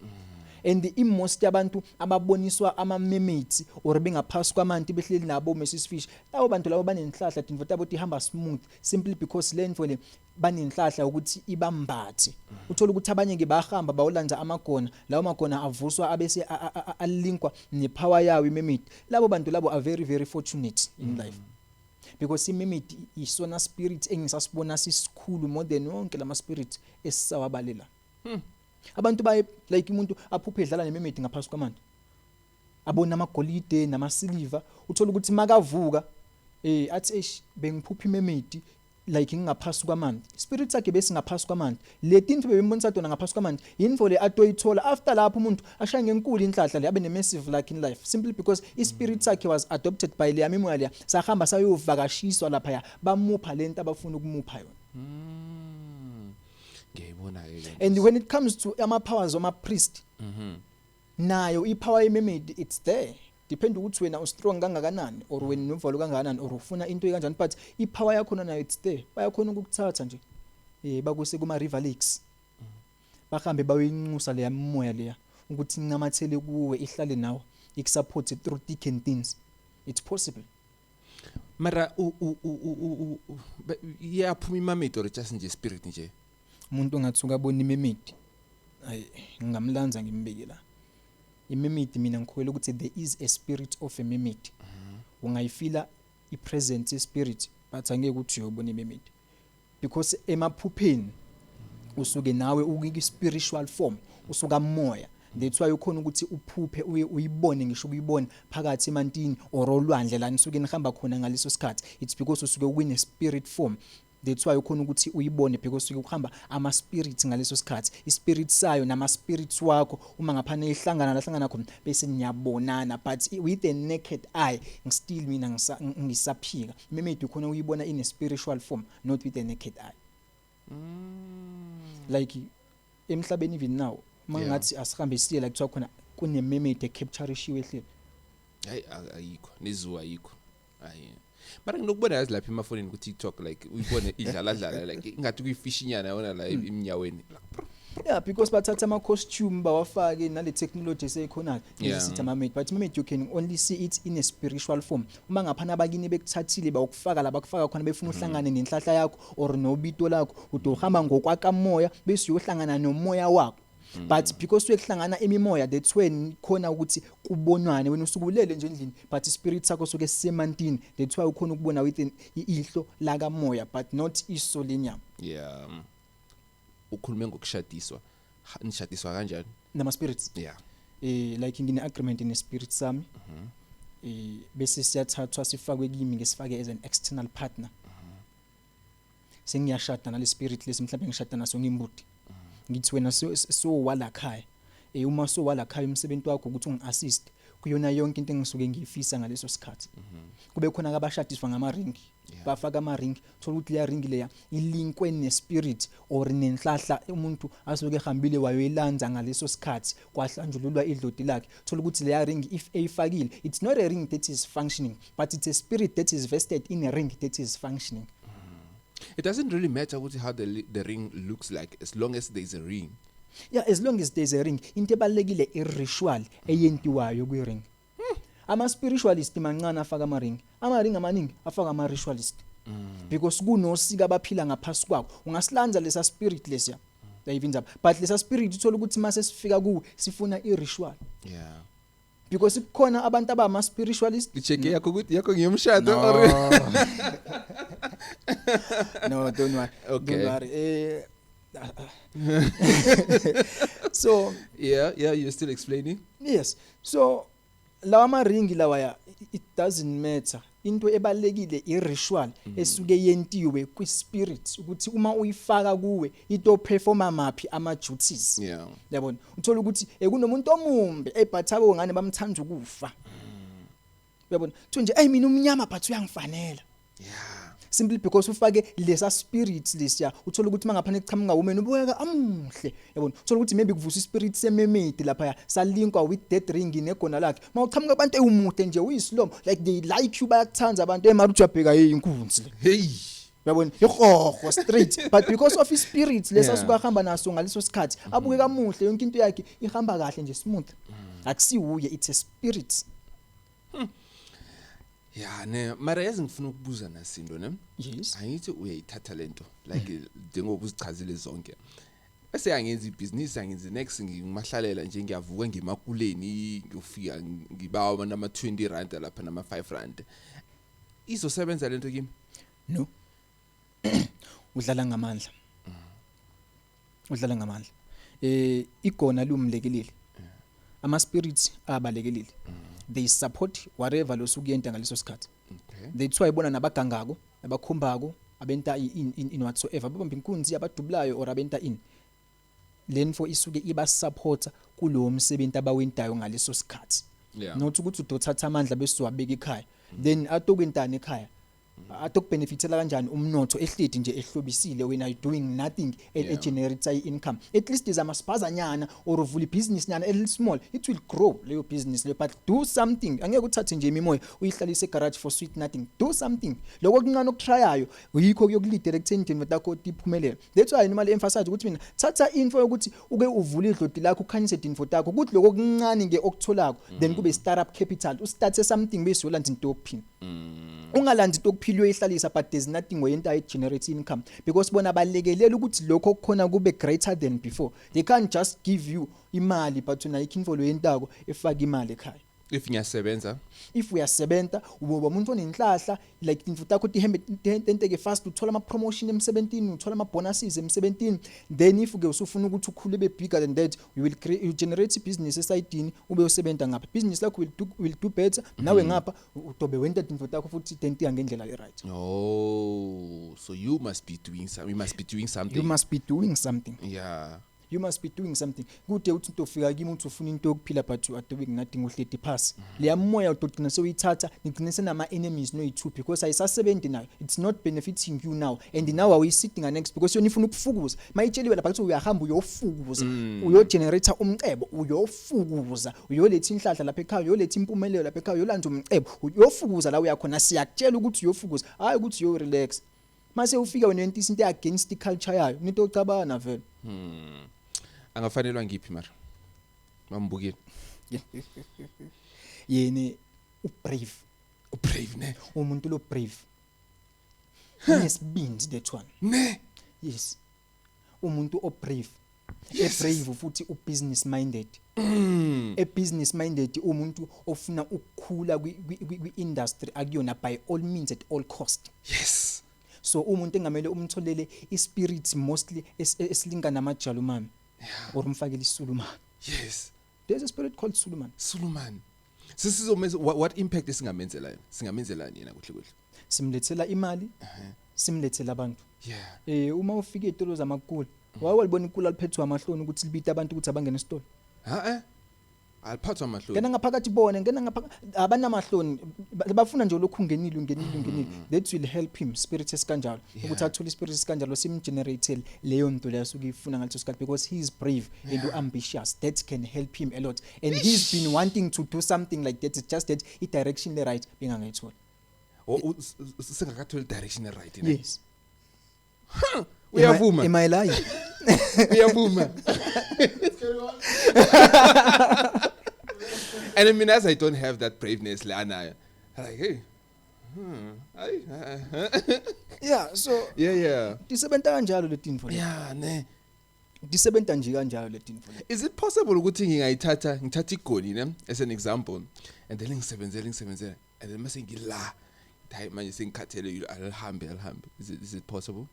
And i-most yabantu ababoniswa ama-mermaids or bengaphasi kwamanti, behleli nabo Mrs Fish, labo bantu labo banenhlahla, tinfo tabo tihamba smooth, simply because le nto le banenhlahla ukuthi ibambathe. Uthola ukuthi abanye ke bahamba bawulanza amagona, lawo magona avuswa abese alinkwa nepower yawo imermaid. Labo bantu labo are very very fortunate in life, because imermaid isona spirit engisasibona sisikhulu more than wonke lama spirit esisawabalela. Abantu baye like umuntu aphuphe edlala nemermaid ngaphasi kwamanti, abona amagolide namasiliva. Uthola ukuthi makavuka athi, "Eish, bengiphupha imermaid like ngingaphasi kwamanti." Spirit sakhe besingaphasi kwamanti. Le tinto bebembonisa tona ngaphasi kwamanti, yinfo le atoyithola after lapho. Umuntu ashaye ngenkulu inhlahla le, abe ne massive luck in life, simply because ispirit sakhe was adopted by le mimoya leya, sahamba sayovakashiswa lapha, bamupha lento abafuna ukumupha yona. Ngiyayibona ke le. And when it comes to ama powers wama priest, nayo ipower yemermaid, it's there. Depend ukuthi wena ustrong kangakanani or wena novalo kangakanani or ufuna into ekanjani, but ipower yakho nayo, it's there. Bayakhona ukukuthatha nje bakuse kuma river lakes, bahambe bayoyinxusa leya moya leya ukuthi incamathele kuwe, ihlale nawe, ikusupport through thick and thins. It's possible. Mara u u u u u iyaphuma imermaid or just nje spirit nje? Umuntu ongathi ukabona imermaid, ayi, ngingamlanza ngimbeke la. Imermaid, mina ngikholelwa ukuthi there is a spirit of a mermaid. Ungayifila ipresence yespirit, but angeke ukuthi uyobona imermaid, because emaphupheni usuke nawe ukwi spiritual form, usuka moya. That's why ukhona ukuthi uphuphe uye uyibone, ngisho ukuyibona phakathi emantini or olwandle la nisuke nihamba khona ngaleso sikhathi. It's because usuke ukune spirit form. That's why ukhona ukuthi uyibone, because ukuhamba ama spirits ngaleso sikhathi, ispirit sayo nama spirits wakho, uma ngaphana ihlangana la hlangana khona bese niyabonana. But with the naked eye, still mina ngisaphika, mermaid ukhona uyibona in a spiritual form, not with the naked eye. Like emhlabeni even now, mangathi asihambe siye la kuthiwa khona kune mermaid ecaptureishiwe ehleli. Hayi, ayikho nezuwa, ayikho, hayi. Mara nginokubona yazi lapha emafonini ku-TikTok, like uyibone idlala dlala, like ingathi kuyifishinyana yona la emnyaweni, like. Yeah, because bathatha ama costume bawafake nale technology eseyikhona sithi ama mermaid, but mermaid you can only see it in a spiritual form uma ngaphana abakini bekuthathile bawukufaka la bakufaka khona, befuna uhlangane nenhlahla yakho or nobito lakho, udohamba ngokwakamoya bese uyohlangana nomoya wakho. But because uyekuhlangana imimoya, that's when khona ukuthi kubonwane. Wena usukulele nje endlini, but ispirit sakho soke sisemantini. That's why ukhona ukubona within ihlo lakamoya, but not iso lenyama. Yeah, ukhulume ngokushadiswa. Nishadiswa kanjani? Nama spirits? Like ngine agreement ne spirit sami, bese siyathathwa sifakwe kimi, ngesifake as an external partner. Sengiyashada nale spirit lesi, mhlawumbe ngishada naso ngimbuti, ngithi wena so wala khaya, uma so wala khaya, umsebenzi wakho ukuthi ungiassist kuyona yonke into engisuke ngiyifisa ngaleso sikhathi. Kube khona abashadiswa ngama ring, bafaka ama ring, thola ukuthi leya ring leya ilinkwe nespirit or nenhlahla umuntu asuke ehambile wayoyilanza ngaleso sikhathi kwahlanjululwa idloti lakhe. Thola ukuthi leya ring if eyifakile, it's not a ring that is functioning, but it's a spirit that is vested in a ring that is functioning. It doesn't really matter ukuthi how the ring looks like, as long as there's a ring. Yeah, as long as there's a ring. Into ebalekile i-ritual eyentiwayo kwi-ring. Ama spiritualist mancane afaka ama ring, ama ring amaningi afaka ama ritualist, because kunosika abaphila ngaphasi kwakho. Ungasilanza lesa spirit lesiya, yayivinza, but lesa spirit uthola ukuthi mase sifika kuwe sifuna i-ritual, because kukhona abantu abama spiritualist. Icheck yakho ukuthi yakho ngiyomshado or No, don't worry. Okay. Don't worry. So Yeah, you're still explaining. Yes, so lawa maringi lawaya, it doesn't matter. Into ebalekile i-ritual esuke yentiwe kwi-spirit, ukuthi uma uyifaka kuwe ito performa maphi ama duties. Yabona, uthola ukuthi kunomuntu omumbi, but abo ngane bamthanda ukufa. Uyabona, thi nje, "Hey, mina umnyama, but uyangifanela," simply because ufake lesa spirit lesiya. Uthola ukuthi mangaphana kuchamuka women ubukeka amuhle. Yabona, uthola ukuthi maybe kuvusa ispirit semermaid lapha, salinkwa with that ring negona lakhe. Mawuchamuka abantu ewumuhle nje, uyisilomo, like they like you, bayakuthanda abantu, emara uthi uyabheka, hey, inkunzi le. Hey. Uyabona, ihoho straight, but because of ispirit lesa suka hamba naso ngaleso sikhathi, abuke kamuhle, yonke into yakhe ihamba kahle nje, smooth. Akusiwuye, it's a spirit. Yeah, ne, mara yazi ngifuna ukubuza nasindo, ne? Yes. Angithi uyayithatha lento, like njengoba uzichazile zonke, bese angenza ibhizinisi, angenza next, ngimahlalela nje, ngiyavuka ngemakuleni, ngiyofika ngibawa nama 20 rand lapha, nama 5 rand, izosebenza lento kimi? No, udlala ngamandla, udlala ngamandla. Igona lumlekeleli, ama spirits abalekeleli, they support whatever losukuyenta ngaleso sikhathi. That's why ibona nabagangako, abakhombako, abenta in whatsoever, babamba inkunzi, abadubulayo or abenta in lenfo, isuke iba supporta kulowo msebenzi abawentayo ngaleso sikhathi. Not ukuthi udothatha amandla bese wabeka ekhaya, then atokwentani ekhaya, atokubenefitela kanjani umnotho ehledi nje ehlobisile when you doing nothing e generate i-income? At least is amasibhazanyana or uvula ibhizinisi nyana a little small, it will grow leyo business leyo. But do something. Angeke uthathe nje imimoya uyihlalise egarage for sweet nothing. Do something. Lokho okuncane okutryayo yikho kuyokulidela ekutheni into yakho iphumelele. That's why normally emphasize ukuthi mina thatha info yokuthi uke uvule idloti lakho, ukhanyise info takho, ukuthi lokho okuncane nge okutholako then kube startup capital, ustart something, bese uyolanza into yokuphila. Ungalandi into yokuphila uyoyihlalisa, but there's nothing oyenta it generate income, because bona balekelela ukuthi lokho okukhona kube greater than before. They can't just give you imali, but wena ayikho info loyentako efaka imali ekhaya. If ngiyasebenza. If uyasebenta, uboba umuntu onenhlahla, like tintfo takho tihambe tenteke fast, uthola ama promotion emsebentini, uthola ama bonuses emsebentini. Then if ke usufuna ukuthi ukhule be bigger than that, you will create, you generate business esayidini, ube usebenta ngapha, business lakho will do better. Nawe ngapha udobe wenta tintfo takho futhi tentiya ngendlela le right. Oh, so you must be doing some you must be doing something. You must be doing something. You must be doing something. Kude uthi into ufika kimi uthi ufuna into yokuphila, but you are doing nothing, uhleti phasi. Leya moya utogcina sewuyithatha, nigcine senama enemies noyi2 because ayisasebenzi nayo, it's not benefiting you now, and now awuyisidinga next because yona ifuna ukufukuza. Mayitsheliwe lapha kuthi uyahamba uyofukuza, uyogenerate umcebo, uyofukuza, uyoletha inhlahla lapha ekhaya, uyoletha impumelelo lapha ekhaya, uyolanza umcebo, uyofukuza la uyakhona. Siyakutshela ukuthi uyofukuza, hayi ukuthi uyo relax. Mase ufika wena wenta into against i-culture yayo, into ocabana vele. Angafanelwa ngiphi mara mambukile? Yena ubrave. Ubrave, ne? Umuntu lo brave, unesibindi, that one. Ne? Yes, umuntu obrave, ebrave futhi ubusiness minded. E-business minded, umuntu ofuna ukukhula kwi-industry akuyona by all means, at all cost. So umuntu engamele umtholele ispirit mostly esilinga namajalumane or umfakele isulumane. There's a spirit called Suluman. Suluman. Sisizomenza what impact esingamenzela yena? Singamenzelani yena kuhle kuhle? Simlethela imali, simlethela abantu. Uma ufika ezitolo zamakula, waye walibona ikula liphethwe amahloni ukuthi libite abantu ukuthi abangene esitolo? Ha eh. Aliphathwa amahloni. Ngena ngaphakathi, bona ngena ngaphakathi, abanamahloni, bafuna nje lokhu, ungenile, ungenile, ungenile. That will help him, spirit esikanjalo, ukuthi athole ispirit esikanjalo, simgenerate leyo nto leyo asuke ifuna ngaleso sikhathi because he is brave and ambitious. That can help him a lot, and he's been wanting to do something like that. It's just that i direction le right bengangayithola. Singakatholi direction e right, ne? Yes. Uyavuma. Am I lying? Uyavuma. And I mean, as I don't have that braveness le anayo. I'm like, hey. Ay. Yeah, so tisebenta kanjalo letinfo le. Yeah, ne. Tisebenta nje kanjalo letinfo le. Is it possible ukuthi ngingayithatha, ngithatha igoli, ne, as an example, and then ngisebenzele, ngisebenzele, and then mase ngila, hayi, manje sengikhathele, alihambe, alihambe? Is it possible?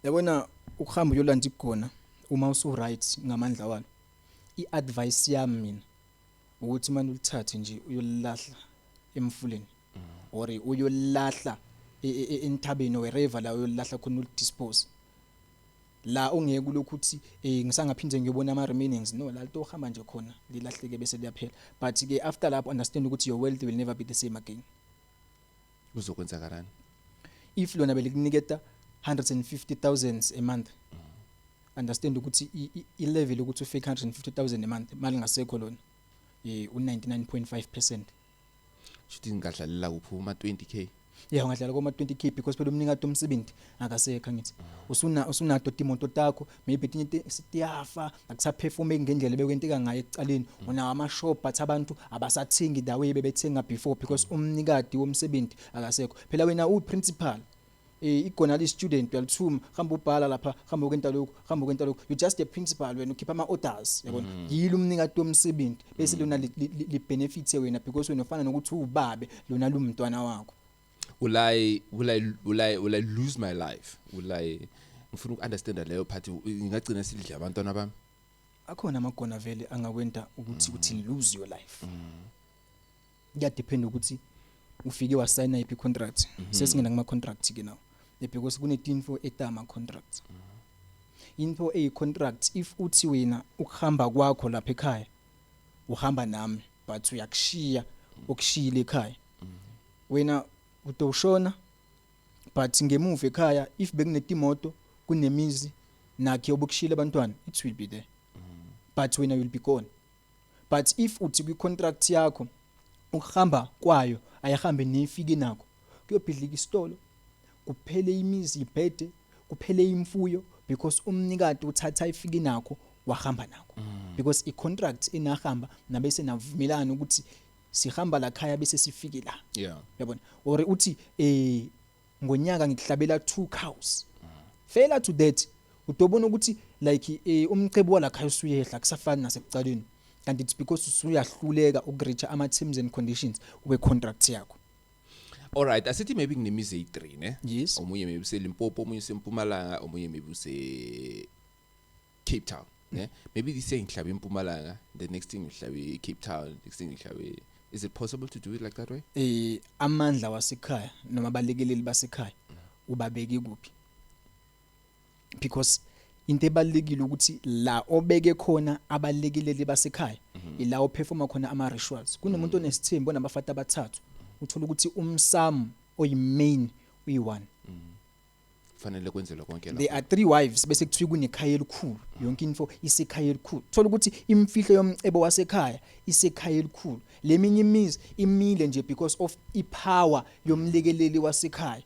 Yabona, ukuhamba uyolanda igona uma usu right ngamandla walo, iadvice yami mina ukuthi manje ulithathe nje uyolahla emfuleni or uyolahla entabeni, wherever la uyolahla khona, ulidispose la ungeke ulokhu uthi ngisangaphinde ngiyobona ama remainings. No, la to uhamba nje khona lilahleke bese liyaphela. But ke after lapho, understand ukuthi your wealth will never be the same again. Kuzokwenzakalani? If lona belikuniketa 150,000 a month, understand ukuthi i-level ukuthi ufake 150,000 a month mali ngasekho lona u99.5%. Shuthi ngingadlalela kuphi, uma 20K? Yeah, ungadlala koma 20K because phela umnikati omsebenzi akasekho, angithi usuna usunato timoto takho, maybe tinye tiyafa, akusaperforme ngendlela bekwenteka ngayo ekucaleni. Unawo ama shop, but abantu abasathengi the way bebethenga before because umnikati womsebenzi akasekho. Phela wena uyi principal, igona li student, uyalithuma, hamba ubhala lapha, hamba ukwenta lokhu, hamba ukwenta lokhu. You just a principal wena, ukhipha ama orders, yabona, yilo umnikati womsebenzi, bese lona li benefit wena because wena ufana nokuthi ubabe lona lumntwana wakho. Will I lose my life? Will I, ngifuna uku-understanda leyo part, ngingagcina sidla abantwana bami? Akhona amagona vele angakwenta ukuthi uthi lose your life. Kuyadepend ukuthi ufike wasayina iphi contract. Sesingena kuma contract ke now, because kunetinfo etama contract, info eyi contract. If uthi wena ukuhamba kwakho lapha ekhaya uhamba nami, but uyakushiya okushiyile ekhaya, wena utoshona, but ngemuva ekhaya if bekunetimoto, kunemizi nakhe obukushiyile abantwana, it will be there, but wena will be gone. But if uthi kwi contract yakho ukuhamba kwayo ayihambe nefike nakho, kuyobhidlika isitolo, kuphele imizi, ibhede, kuphele imfuyo, because umnikati uthatha ifike nakho wahamba nakho, because i contract inahamba nabese navumelana ukuthi sihamba la khaya bese sifike la. Yabona, or uthi ngonyaka ngikuhlabela two cows. Failure to that, udobona ukuthi like umcebo wala khaya usuyehla, kusafani nasekucaleni. Kanti it's because usuyahluleka ukureacha ama terms and conditions we contract yakho. All right, asithi maybe nginemizi eyi3, ne? Yes. Omunye maybe useLimpopo, omunye useMpumalanga, omunye maybe use Cape Town, ne? Maybe this saying ngihlabe eMpumalanga, the next thing ngihlabe Cape Town, next thing ngihlabe. Is it possible to do it like that way? Amandla wasekhaya noma abalekeleli basekhaya ubabeke kuphi? Because into ebalekile ukuthi la obeke khona abalekeleli basekhaya, ila operforma khona ama rituals. Kunomuntu onesithembu onabafati abathathu, uthola ukuthi umsamo oyimain uyi1. Fanele kwenzelwe konke There lapho. are three wives, bese kuthiwa kunekhaya elikhulu, yonke info isekhaya elikhulu. Thola ukuthi imfihlo yomcebo wasekhaya isekhaya elikhulu. Leminye imizi imile nje because of ipower yomlekeleli wasekhaya,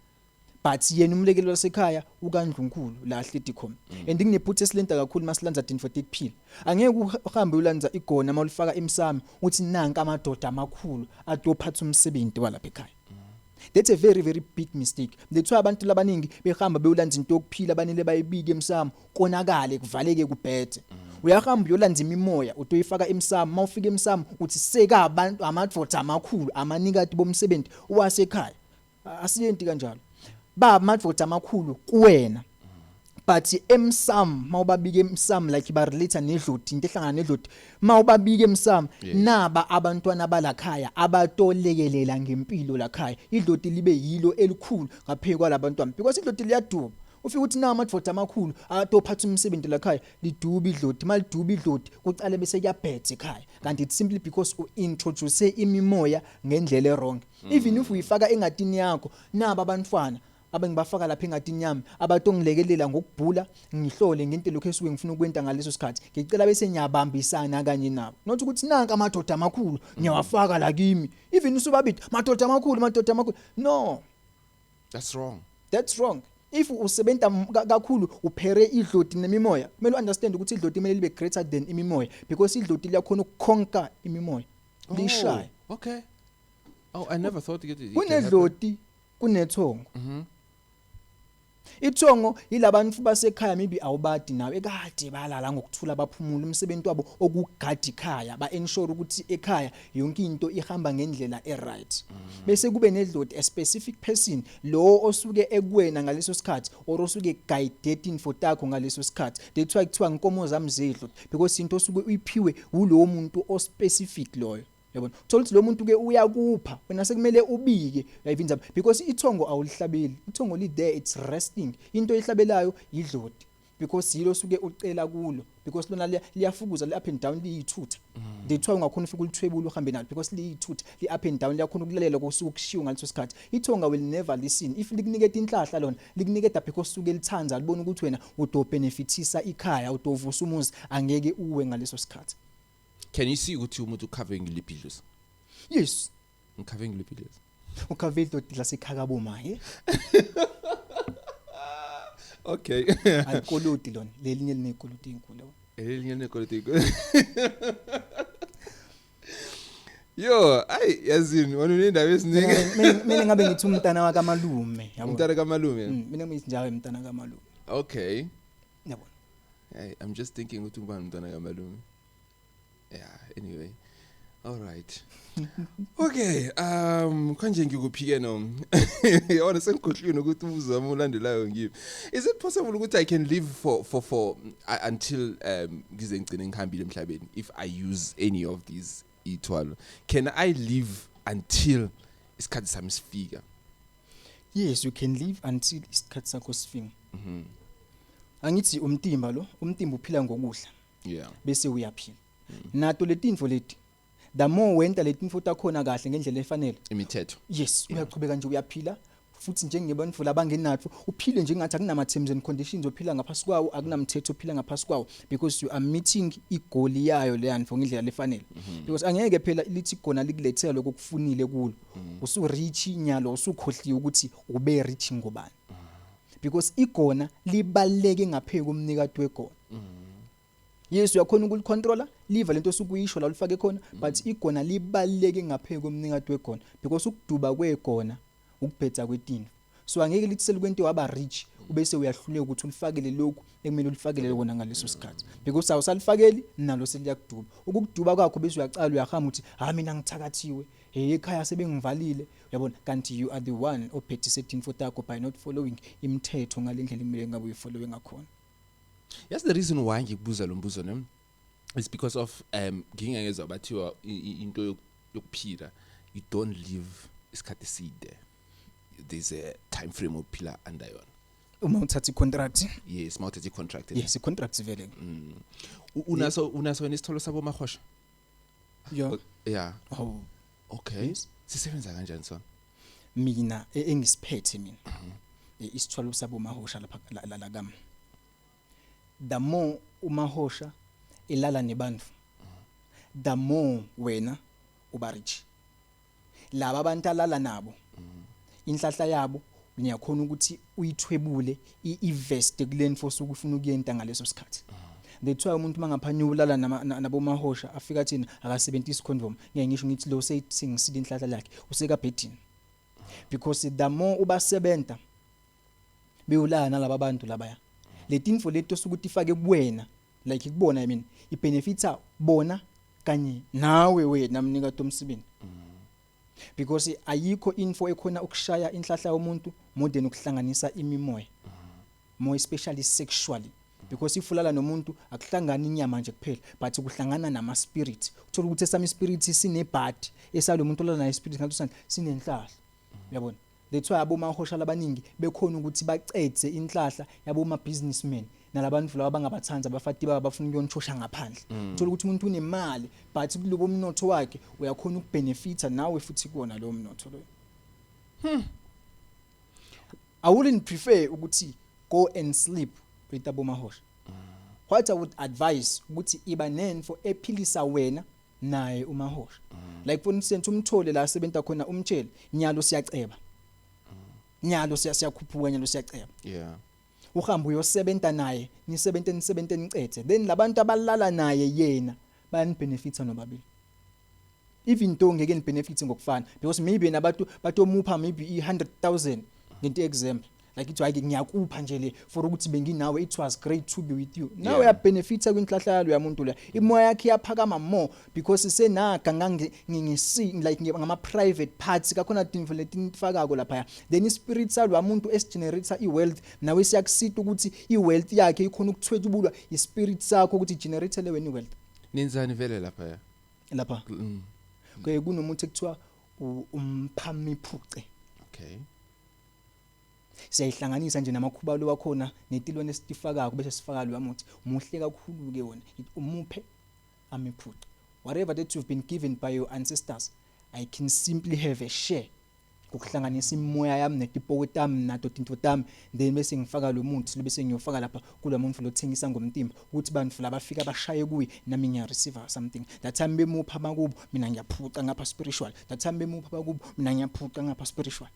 but yena umlekeleli wasekhaya ukandlunkulu la ahleti khona. And kunephutha esilenta kakhulu masilanza tintfo tekuphila. Angeke uhambe ulanza igona mawulifaka emsamo uthi nanka amadoda amakhulu atophatha umsebenzi walapha ekhaya. That's a very, very big mistake. That's why abantu labaningi behamba beyolanza into yokuphila, banele bayibike emsamo, konakale, kuvaleke, kubhethe. Uyahamba uyolanza imimoya, utoyifaka emsamo. Mawufika emsamo uthi seka abantu amadoda amakhulu, amanikati bomsebenzi wasekhaya. Asiyenti kanjalo. Ba amadoda amakhulu kuwena, but emsam mawubabika emsam, like ba relate nedloti, into ehlangana nedloti mawubabika emsam, naba abantwana balakhaya abatolekelela ngempilo lakhaya, idloti libe yilo elikhulu ngaphezulu kwalabantwana, because idloti liyaduba. Ufika ukuthi na amadoda amakhulu atophatha umsebenzi lakhaya, liduba idloti. Maliduba idloti, kucale bese kuyabhetha ekhaya, kanti it's simply because uintroduce imimoya ngendlela ewrong. Even if uyifaka engatini yakho, naba abantwana abengibafaka lapha engatini yami abatongilekelela ngokubhula, ngihlole ngento lokho esuke ngifuna ukwenta ngaleso sikhathi, ngicela bese ngiyabambisana kanye nabo, not ukuthi nanka amadoda amakhulu ngiyawafaka la kimi. Even usubabidi madoda amakhulu, madoda amakhulu, no. That's wrong. That's wrong. If usebenta kakhulu uphere idloti nemimoya, kumele understand ukuthi idloti kumele libe greater than imimoya, because idloti liyakhona ukuconquer imimoya, lishaye. Oh, okay. Oh, I never thought it can happen. Kunedloti, kunethongo. Ithongo yilabantu basekhaya, maybe awubadi nawe, ekade balala ngokuthula, baphumula, umsebenzi wabo okugada ikhaya, ba ensure ukuthi ekhaya yonke into ihamba ngendlela eright. Bese kube nedloti, a specific person lo osuke ekuwena ngaleso sikhathi or osuke guide info takho ngaleso sikhathi. That's why kuthiwa inkomo zami zedloti, because into osuke uyiphiwe ulowo muntu ospecific loyo, yabona. Uthola ukuthi lo muntu ke uyakupha, wena sekumele ubike, uyayivinza, because ithongo awulihlabeli. Ithongo li there, it's resting. Into ehlabelayo idloti, because yilo suke ucela kulo, because lona liyafukuza, li up and down, liyithutha. That's why ungakhona ufika ulithwebula uhambe nalo, because liyithutha, li up and down, liyakhona ukulalela kosuku kushiwo ngaleso sikhathi. Ithonga will never listen. If likuniketa inhlahla, lona likuniketa because suke lithanza, libona ukuthi wena udobenefitisa ikhaya, udovusa umuzi, angeke uwe ngaleso sikhathi. Can you see ukuthi umuntu ucover ngiliphi idlozi? Yes. Ngicover ngiliphi idlozi? Ukhave idloti lasekhaya boma ye. Okay. Alikoloti lona, lelinye linekoloti enkulu, yabo. Elinye linekoloti. Yo, ay, yazini, wena unendaba eziningi. Mina ngabe ngithi umntana wakamalume, yabo. Umntana kamalume. Mina ngithi njalo umntana kamalume. Okay. Yabona. Hey, I'm just thinking ukuthi ubani umntana kamalume. Yeah, anyway. All right. Okay, kanje ngikuphike no. Yona sengikhohliwe nokuthi umbuzo wami ulandelayo ngiphi. Is it possible ukuthi I can live for until ngize ngigcine ngihambile emhlabeni if I use any of these ithwalo? Can I live until isikhathi sami sifika? Yes, you can live until isikhathi sakho sifika. Angithi umtimba lo, umtimba uphila ngokudla, bese uyaphila. Nato letinfo leti, the more wenta letinfo takhona kahle ngendlela efanele, Imithetho. Yes, uyachubeka nje uyaphila futhi njengebantu labangenatho, uphile njengathi akunama terms and conditions ophila ngaphasi kwawo, akunamthetho ophila ngaphasi kwawo, because you are meeting igoal yayo leyanto ngendlela lefanele, because angeke phela lithi igona likulethela lokho okufunile kulo, usu rich nyalo, usukhohliwe ukuthi ube rich ngobani, because igona libaleke ngaphezulu komnikati wegona. Yes, uyakhona ukulicontrola liva lento osukuyisho la ulifake khona, but igona libaleke ngaphezulu komnikati wegona, because ukuduba kwegona ukubhetha kwetinto. So angeke lithi selikwento waba rich. Ubese uyahluleka ukuthi ulifakele lokhu ekumele ulifakele kona ngaleso sikhathi, because awusalifakeli, nalo seliyakuduba. Ukukuduba kwakho, bese uyacala uyahamba uthi, "Ha, mina ngithakathiwe, hey, ekhaya sebengivalile," uyabona. Kanti you are the one ophethe tinfo takho by not following imithetho ngalendlela kumele ngabe uyifollowe ngakhona. That's the reason why ngikubuza lo mbuzo, ne, it's because of ngingengezwa bathiwa into yokuphila, you don't live isikhathi eside, there's a time frame ophila under yona. Uma uthatha i-contract. Yes, mawuthatha i-contract. Yes, i-contract vele. Unaso wena isitholo sabo mahosha? Yeah. Yeah. Oh. Okay. Yes. Sisebenza kanjani sona? Mina engisiphethe mina, isithwalo sabo mahosha lapha la kami, the more umahosha elala nebantu, the more wena uba rich. Laba abantu alala nabo, inhlahla yabo niyakhona ukuthi uyithwebule, i-invest kuleni for osuke ufuna ukuyenta ngaleso sikhathi. That's why umuntu mangaphanye ulala nabomahosha, afika thina akasebenzisi condom, ngeke ngisho ngithi lo seyithengisile inhlahla lakhe, usekabhedini, because the more ubasebenta beyolala nalaba bantu labaya, letinfo leto osuke ifake kuwena, like kubona, I mean, ibenefita bona kanye nawe wena mnikati omsebeni, because ayikho info ekhona ukushaya inhlahla yomuntu more than ukuhlanganisa imimoya, more especially sexually, because if ulala nomuntu akuhlangani inyama nje kuphela, but kuhlangana nama spirit. Uthola ukuthi esami spirit sinebhadi, esalo muntu olala naye spirit ngathi usandla sinenhlahla, uyabona. That's why abomahosha labaningi bekhona ukuthi bacedze inhlahla yabo ma businessmen nalabantu laba abangabathanda abafati baba bafuna ukuyonishosha ngaphandle. Uthola ukuthi umuntu unemali, but kulobo mnotho wakhe uyakhona ukubenefita nawe futhi kuwona lowo mnotho loyo. I wouldn't prefer ukuthi go and sleep with abomahosha. What I would advise ukuthi iba nenfo ephilisa wena naye umahosha, like for instance, umthole la asebenta khona, umtshele, "Nyalo siyaceba, nyalo siyakhuphuka, nyalo siyaceba." Uhamba uyosebenta naye, nisebente, nisebente, nicethe, then labantu abalala naye yena bayanibenefita nobabili, even though ngeke nibenefit ngokufana, because maybe yena abantu batomupha maybe i100000 ngento example, like ithi, "Hayi, ngiyakupha nje le for ukuthi benginawe, it was great to be with you." Nawe uyabenefita kwinhlahla yalo yamuntu la, imoya yakhe iyaphakama more because senaga ngange ngisi like ngama private parts kakhona tinfo letinifakako lapha. Then ispirit salo wamuntu esigenerate iwealth nawe siyakusita ukuthi iwealth yakhe ikhona ukuthwetshulwa ispirit sakho ukuthi generate le wena iwealth. Nenzani vele lapha ya? Lapha ke kunomuntu ekuthiwa umphamiphuce. Siyayihlanganisa nje namakhubalo wakhona netilwane esitifakako, bese sifaka lo muthi muhle kakhulu ke wona. Umuphe amiphuce, whatever that you've been given by your ancestors, I can simply have a share ukuhlanganisa imoya yami netipoko tami nato tinto tami, then bese ngifaka lo muthi lo, bese ngiyofaka lapha kulo muntu lothengisa ngomtimba, ukuthi bantu labafika bashaye kuye, nami ngiya receive something. That time bemupha abakubo, mina ngiyaphuca ngapha spiritual. That time bemupha abakubo, mina ngiyaphuca ngapha spiritual.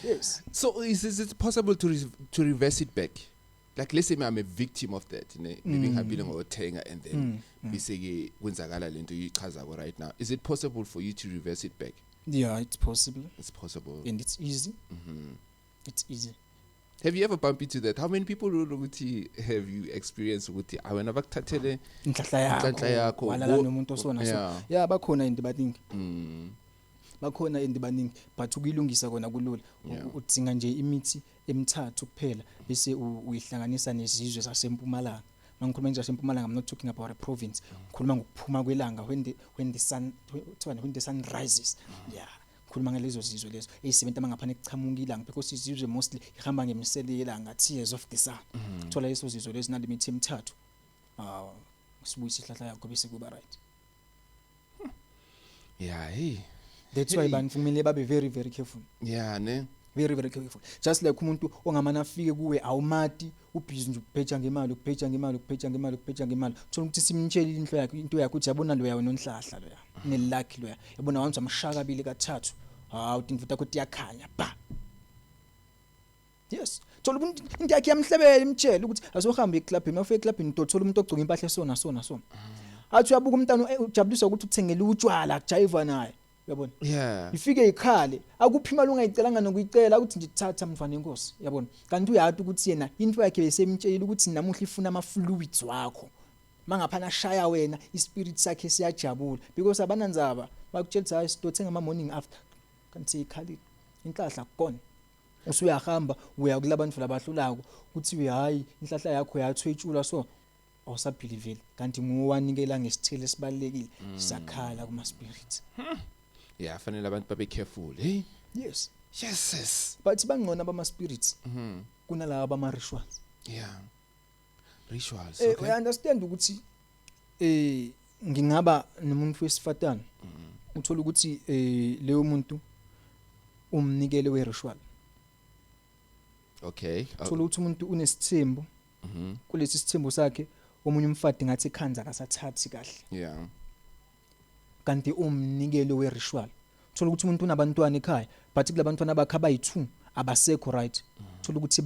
Yes. So is it possible to reverse it back? Like, let's say I'm a victim of that, ne, maybe ngihambile ngothenga and then bese ke kwenzakala lento uyichazako right now. Is it possible for you to reverse it back? Yeah, it's possible. It's possible. And it's easy. It's easy. Have you ever bumped into that? How many people ukuthi have you experienced ukuthi awena bakuthathele inhlahla yakho, inhlanhla yakho, walala nomuntu osona so? Yeah, bakhona into baningi. Bakhona into baningi, but ukuyilungisa kona kulula. Udinga nje imithi emithathu kuphela, bese uyihlanganisa nezizwe zasempumalanga. Mangikhuluma nje zasempumalanga, I'm not talking about a province, ngikhuluma ngokuphuma kwelanga, when the sun, kuthiwani, when the sun rises. Yeah, ngikhuluma ngalezo zizwe lezo eyisebenta mangaphana kuchamuka ilanga, because izizwe mostly ihamba ngemisele yelanga, tears of the sun. Thola leso zizwe lezi nalemithi emithathu, ah, sibuyisa ihlahla yakho, bese kuba right. Yeah, hey. That's why Hey. bantu kumele babe very very careful. Yeah, ne. Very very careful. Just like umuntu ongamana afike kuwe, awumati, ubhizi nje ukubheja ngemali, ukubheja ngemali, ukubheja ngemali, ukubheja ngemali. Uthola ukuthi simtshelile into yakhe, into yakhe, uthi, "Yabona lo yawo nonhlahla loya, nelucky loya, yabona." Wanza amshaka kabili kathathu, hawu, tinto takho tiyakhanya ba. Yes, thola umuntu into yakhe yamhlebela, imtshela ukuthi asohamba eclubini. Mawufika eclubini, uthola umuntu ogcoka impahla esona sona sona, athi uyabuka umntana, ujabuliswa ukuthi uthengele utshwala, kujayiva naye. Uyabona? Yeah. Ifike ikhale, akuphi imali ungayicelanga nokuyicela, ukuthi nje thatha mfana inkosi, yabona? Kanti uyati ukuthi yena into yakhe besemtshelile ukuthi namuhla ifuna ama fluids wakho. Mangaphana ashaya wena, ispirit sakhe siyajabula because abanandzaba, bakutshela ukuthi hayi, sidothenga ama morning after, kanti seyikhalile inhlahla kukona. Usuyahamba uya kulabantu labahlulako kuthi hayi, inhlahla yakho yathwetshulwa, so awusabelieveli, kanti nguwanikela ngesithelo esibalekile, sakhala kuma spirits. Yeah, fanele abantu babe careful. Hey. Yes. Yes. But bangcono abama spirits kunalaba bama rituals. Yeah. Rituals. Okay. Understand ukuthi ngingaba nomuntu wesifatana, uthola ukuthi leyo muntu umnikele we ritual. Uthola ukuthi umuntu unesithembu, kulesi sithembu sakhe omunye umfati ngathi ekhanza akasathathi kahle. Kanti umnikelo we ritual. Uthola ukuthi umuntu unabantwana ekhaya, but kulabantwana bakhe abayi2 abasekho right. Uthola ukuthi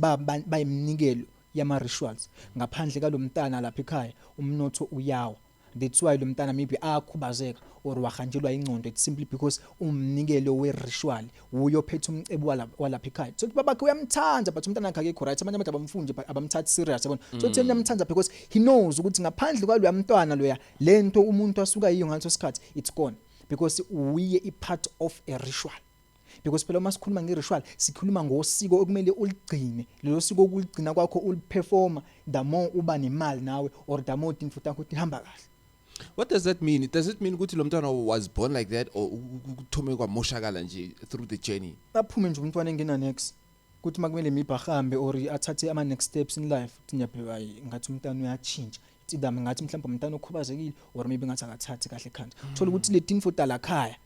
bayiminikelo yama rituals. Ngaphandle kalomntana lapha ekhaya umnotho uyawa. That's why lo mntana maybe akhubazeka or wahanjelwa ingqondo. It's simply because umnikelo we ritual uyophethe umcebo walapha ekhaya. So babakhe uyamthanda, but umntana wakhe akekho right. Abanye abantu abamfundi, abamthathi serious, yabona? So thina uyamthanda because he knows ukuthi ngaphandle kwaloya mntwana loya, lento umuntu asuka yiyo ngaleso sikhathi, it's gone, because uye i part of a ritual. Because phela uma sikhuluma nge-ritual, sikhuluma ngosiko okumele uligcine. Lelo siko okuligcina kwakho uliperforma, the more uba nemali nawe or the more tintfo takho tihamba kahle. What does that mean? Does it mean ukuthi lo mntwana was born like that or kuthome kwamoshakala nje through the journey? Aphume nje umntwana engena next kuthi makumele maybe ahambe or athathe ama next steps in life, uthi ngiyabheka, hayi, ngathi umntwana uyatshintsha. It's either ngathi mhlawumbe umntwana okhubazekile or maybe ngathi akathathi kahle ekhanda. Thola ukuthi le tinfo talakhaya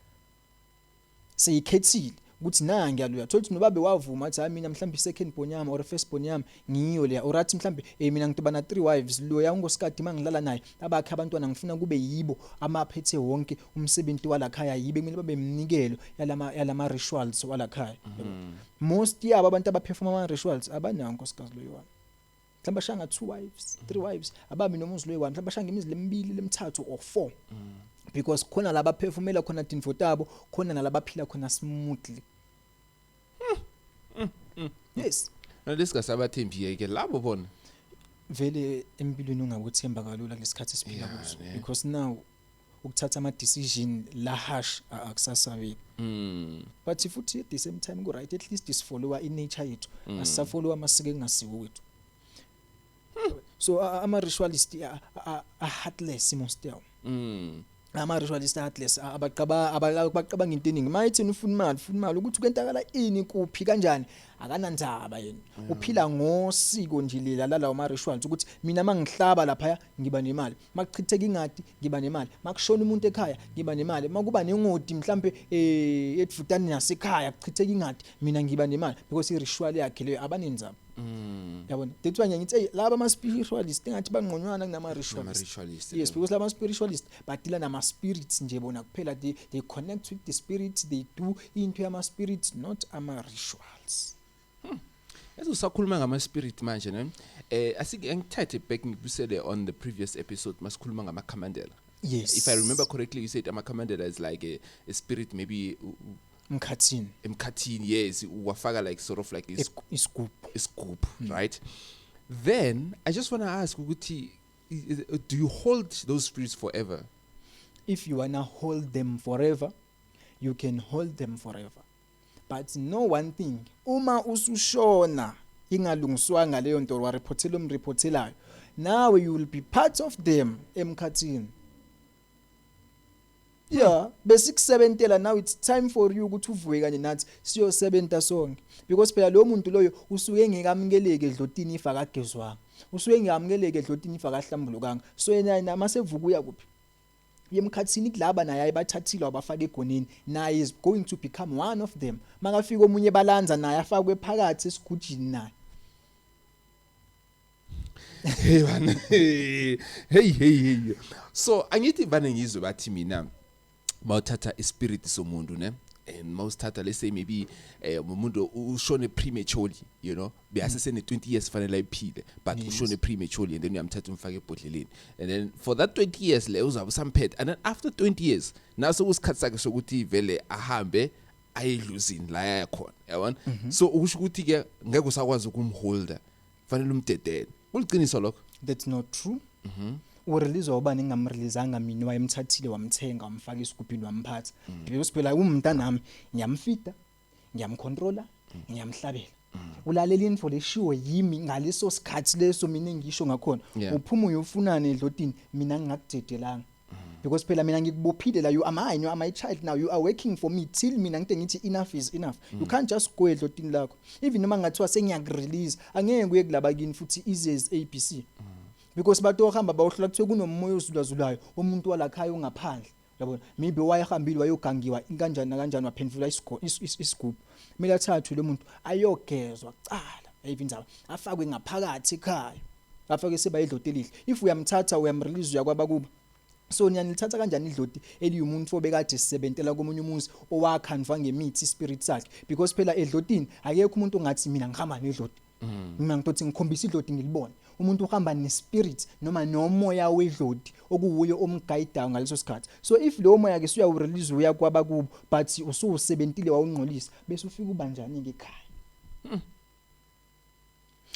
seyikhethile ukuthi na ngiyaluya. Thola ukuthi nobabe wavuma, athi hayi, mina mhlawumbe second born yami or first born yami ngiyo leya, or athi mhlawumbe mina ngitoba na three wives, loya ungosikade mangilala naye abakhe abantwana ngifuna kube yibo amaphethe wonke umsebenzi walakhaya, yibe kumele babe iminikelo yalama rituals walakhaya. Most yabo abantu abaperform ama rituals abanawo nkosikazi loyo wami, mhlawumbe ashanga two wives, three wives, ababi nomuzi loyi one, mhlawumbe ashanga imizi lemibili, lemthathu or four, because khona laba performela khona tinfo tabo, khona nalabaphila khona smoothly. Yes. Nalesingasabathembi ke labo bona. Vele empilweni ungakuthemba kalula lesikhathi esiphila kuso, because now ukuthatha ama decision la harsh akusasabeki. But futhi at the same time ku right, at least sifollowa i nature yethu, asisafollowa amasiko engasiwo wethu. So ama ritualist a heartless most yawo. Ama ritualist heartless, abaqaba abaqabanga into eningi. Mayithi ufuna imali, ufuna imali, ukuthi kwentakala ini, kuphi, kanjani, akanandzaba yena. Uphila ngosiko nje lela lalawo ma rituals, ukuthi mina mangihlaba lapha ngiba nemali, makuchitheka ingadi ngiba nemali, makushona umuntu ekhaya ngiba nemali, makuba nengodi mhlambe edvutane nasekhaya kuchitheka ingadi, mina ngiba nemali, because i ritual yakhe leyo, abanenzaba. Yabona, that's why ngithi hey, laba ama spiritualist engathi bangqonywana kunama ritualist. Ritualist. Yes, because lama spiritualist badila nama spirits nje bona kuphela. They connect with the spirits, they do into yama spirits, not ama rituals. Yazi, usakhuluma ngama spirit manje, ne? Asike ngithathe back, ngibusele on the previous episode masikhuluma ngama khamandela. Yes. If I remember correctly, you said amakhamandela is like a spirit maybe Mkhathini. Emkhathini, yes, wafaka like sort of like Isigubhu. Isigubhu, right? Then I just want to ask ukuthi do you hold those spirits forever? If you wanna hold them forever, you can hold them forever, but no one thing, uma usushona ingalungiswanga leyo nto, wareportela umreportelayo, nawe you will be part of them emkhathini. Yeah, besikusebentela, now it's time for you ukuthi uvuke kanye nathi siyosebenta sonke, because phela lo muntu loyo usuke engekamukeleki edlotini if akagezwanga, usuke engekamukeleki edlotini if akahlambulukanga. So yena masevuka uya kuphi? Yemkhathini kulaba naye ayibathathile wabafaka egoneni, naye is going to become one of them. Makafika omunye balanza naye afakwe phakathi esigujini naye. Hey bana, hey hey hey, so angithi vane ngizwe bathi mina bawuthatha ispirit somuntu, ne? And mawusithatha, let's say maybe umuntu ushone prematurely, beyasesene 20 years fanele ayiphile, but ushone prematurely, and then uyamthatha umfake ebhodleleni, and then for that 20 years le uzabe usamphethe, and then after 20 years naso kusikhathi sakhe sokuthi vele ahambe ayedluzini la yakhona, yabona? So ukusho ukuthi ke ngeke usakwazi ukumholda, fanele umdedele. Kuliqiniso lokho? That's not true. Urelease ubani? Ngingamreleasanga mina. Wayemthathile, wamthenga, wamfaka esigubhini, wamphatha, because phela umntanami, ngiyamfida, ngiyamcontrola, ngiyamhlabela, ulalela info leshiwo yimi ngaleso sikhathi leso mina engisho ngakhona. Uphuma uyofunana edlotini, mina ngingakudedelanga, because phela mina ngikubophile la. You are mine, you are my child now. You are working for me till mina ngite ngithi enough is enough. You can't just go edlotini lakho. Even noma ngathiwa sengiyakurelease, angeke kuye kulaba kini futhi easy as ABC, because batohamba bayohlola, kuthiwe kunomoya ozulazulayo, umuntu walakhaya ongaphandle, yabona? Maybe wayehambile wayogangiwa kanjani nakanjani, waphendvula isigubhu. Kumele athathwe lo muntu ayogezwa kucala, ayiva indzaba, afakwe ngaphakathi ekhaya, afake seba idloti elihle. If uyamthatha, uyamrelease, uyakwaba kuba so niyanilithatha kanjani idloti eliyumuntu obekade sisebentela komunye umuzi, owakhandwa ngemithi spirit sakhe? Because phela edlotini akekho umuntu ongathi mina ngihamba nedloti, mina ngitothi ngikhombisa idloti ngilibone. Umuntu uhamba nespirit noma nomoya wedloti okuwuyo omguidayo ngaleso sikhathi. So if lowo moya ke suyawurelease, uyakwaba kubo, but usuwusebentile, wawungcolisa, bese ufika ubanjani ke ekhaya?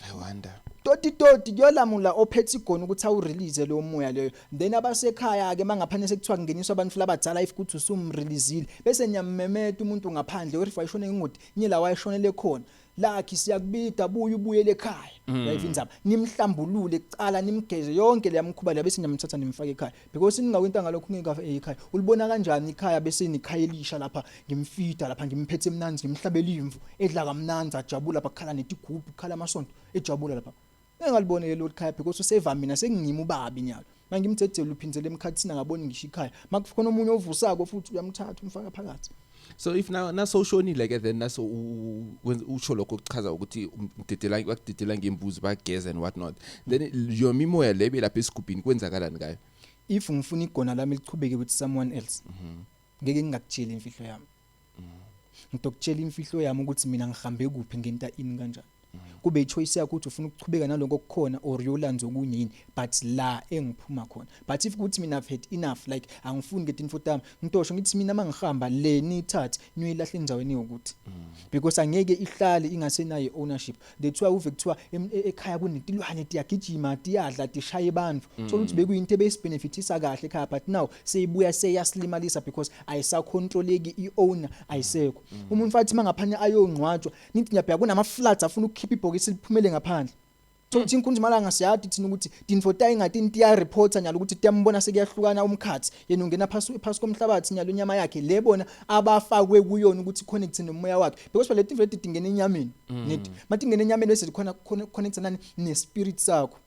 I wonder. Toti toti kuyolamula ophethe igona ukuthi awurelease lo moya leyo. Then abasekhaya ke mangaphane sekuthiwa kungeniswa abantu labadzala, if kuthi usumreleasile, bese niyamemeta umuntu ngaphandle, or if wayishone ngengodi nye la wayeshonele khona lakhi, siyakubida, buya ubuyele ekhaya. Uyayiva indzaba? Nimhlambulule kucala, nimgeze yonke leya mkhuba leya, bese niyamthatha nimfake ekhaya, because ningakwenta ngalokho ngeke ekhaya. Ulibona kanjani ikhaya bese nikhaya elisha lapha, ngimfida lapha, ngimphethe emnanzi, ngimhlabela imvu edla kamnanzi, ajabula lapha, kukhala netigubhu, kukhala amasonto, ejabula lapha? Engalibone lelo likhaya, because useva mina sengingimi ubabi nyalo. Mangimthethele uphindzele emkhathini, angaboni ngisho ikhaya. Makukhona omunye ovusako futhi, uyamthatha umfaka phakathi. So if now naso ushonile ke, then naso usho lokho kuchaza ukuthi umdedela, bakudedela ngembuzi, bageza and what not, then your mimoya lebe lapha esigubhini, kwenzakalani ngayo? If ngifuna igona lami lichubeke with someone else, ngeke ngingakutsheli imfihlo yami. Ngitokutshela imfihlo yami ukuthi mina ngihambe kuphi, ngenta ini, kanjani. Kube ichoice yakho ukuthi ufuna ukuchubeka naloko okukhona or uyolanza okunye yini, but la engiphuma khona. But if kuthi mina I've had enough, like angifuni ke tinfo tami, ngitosho ngithi mina mangihamba le, nithathe niyoyilahla endaweni yokuthi, because angeke ihlale ingasenayo ownership. That's why uve kuthiwa ekhaya kunetilwane, tiyagijima, tiyadla, tishaye abantu. So ukuthi bekuyinto ebesibenefitisa kahle ekhaya, but now seyibuya seyasilimalisa because ayisacontroleki, i-owner ayisekho. Umuntu fathi mangaphane ayongcwatshwa, nithi ngiyabheka kunama floods afuna ukukhipha ibhokisi liphumele ngaphandle. So ukuthi inkunzi malanga siyadi thina ukuthi tinfo tayingathi tiya-reporta nyalo ukuthi tiyambona, sekuyahlukana umkhathi, yena ungena phasi phasi komhlabathi nyalo, inyama yakhe le bona abafakwe kuyona ukuthi connect nomoya wakhe, because phela letinfo leti tingena enyameni. Nithi mathi ingena enyameni bese khona connect nani? Nespirit sakho,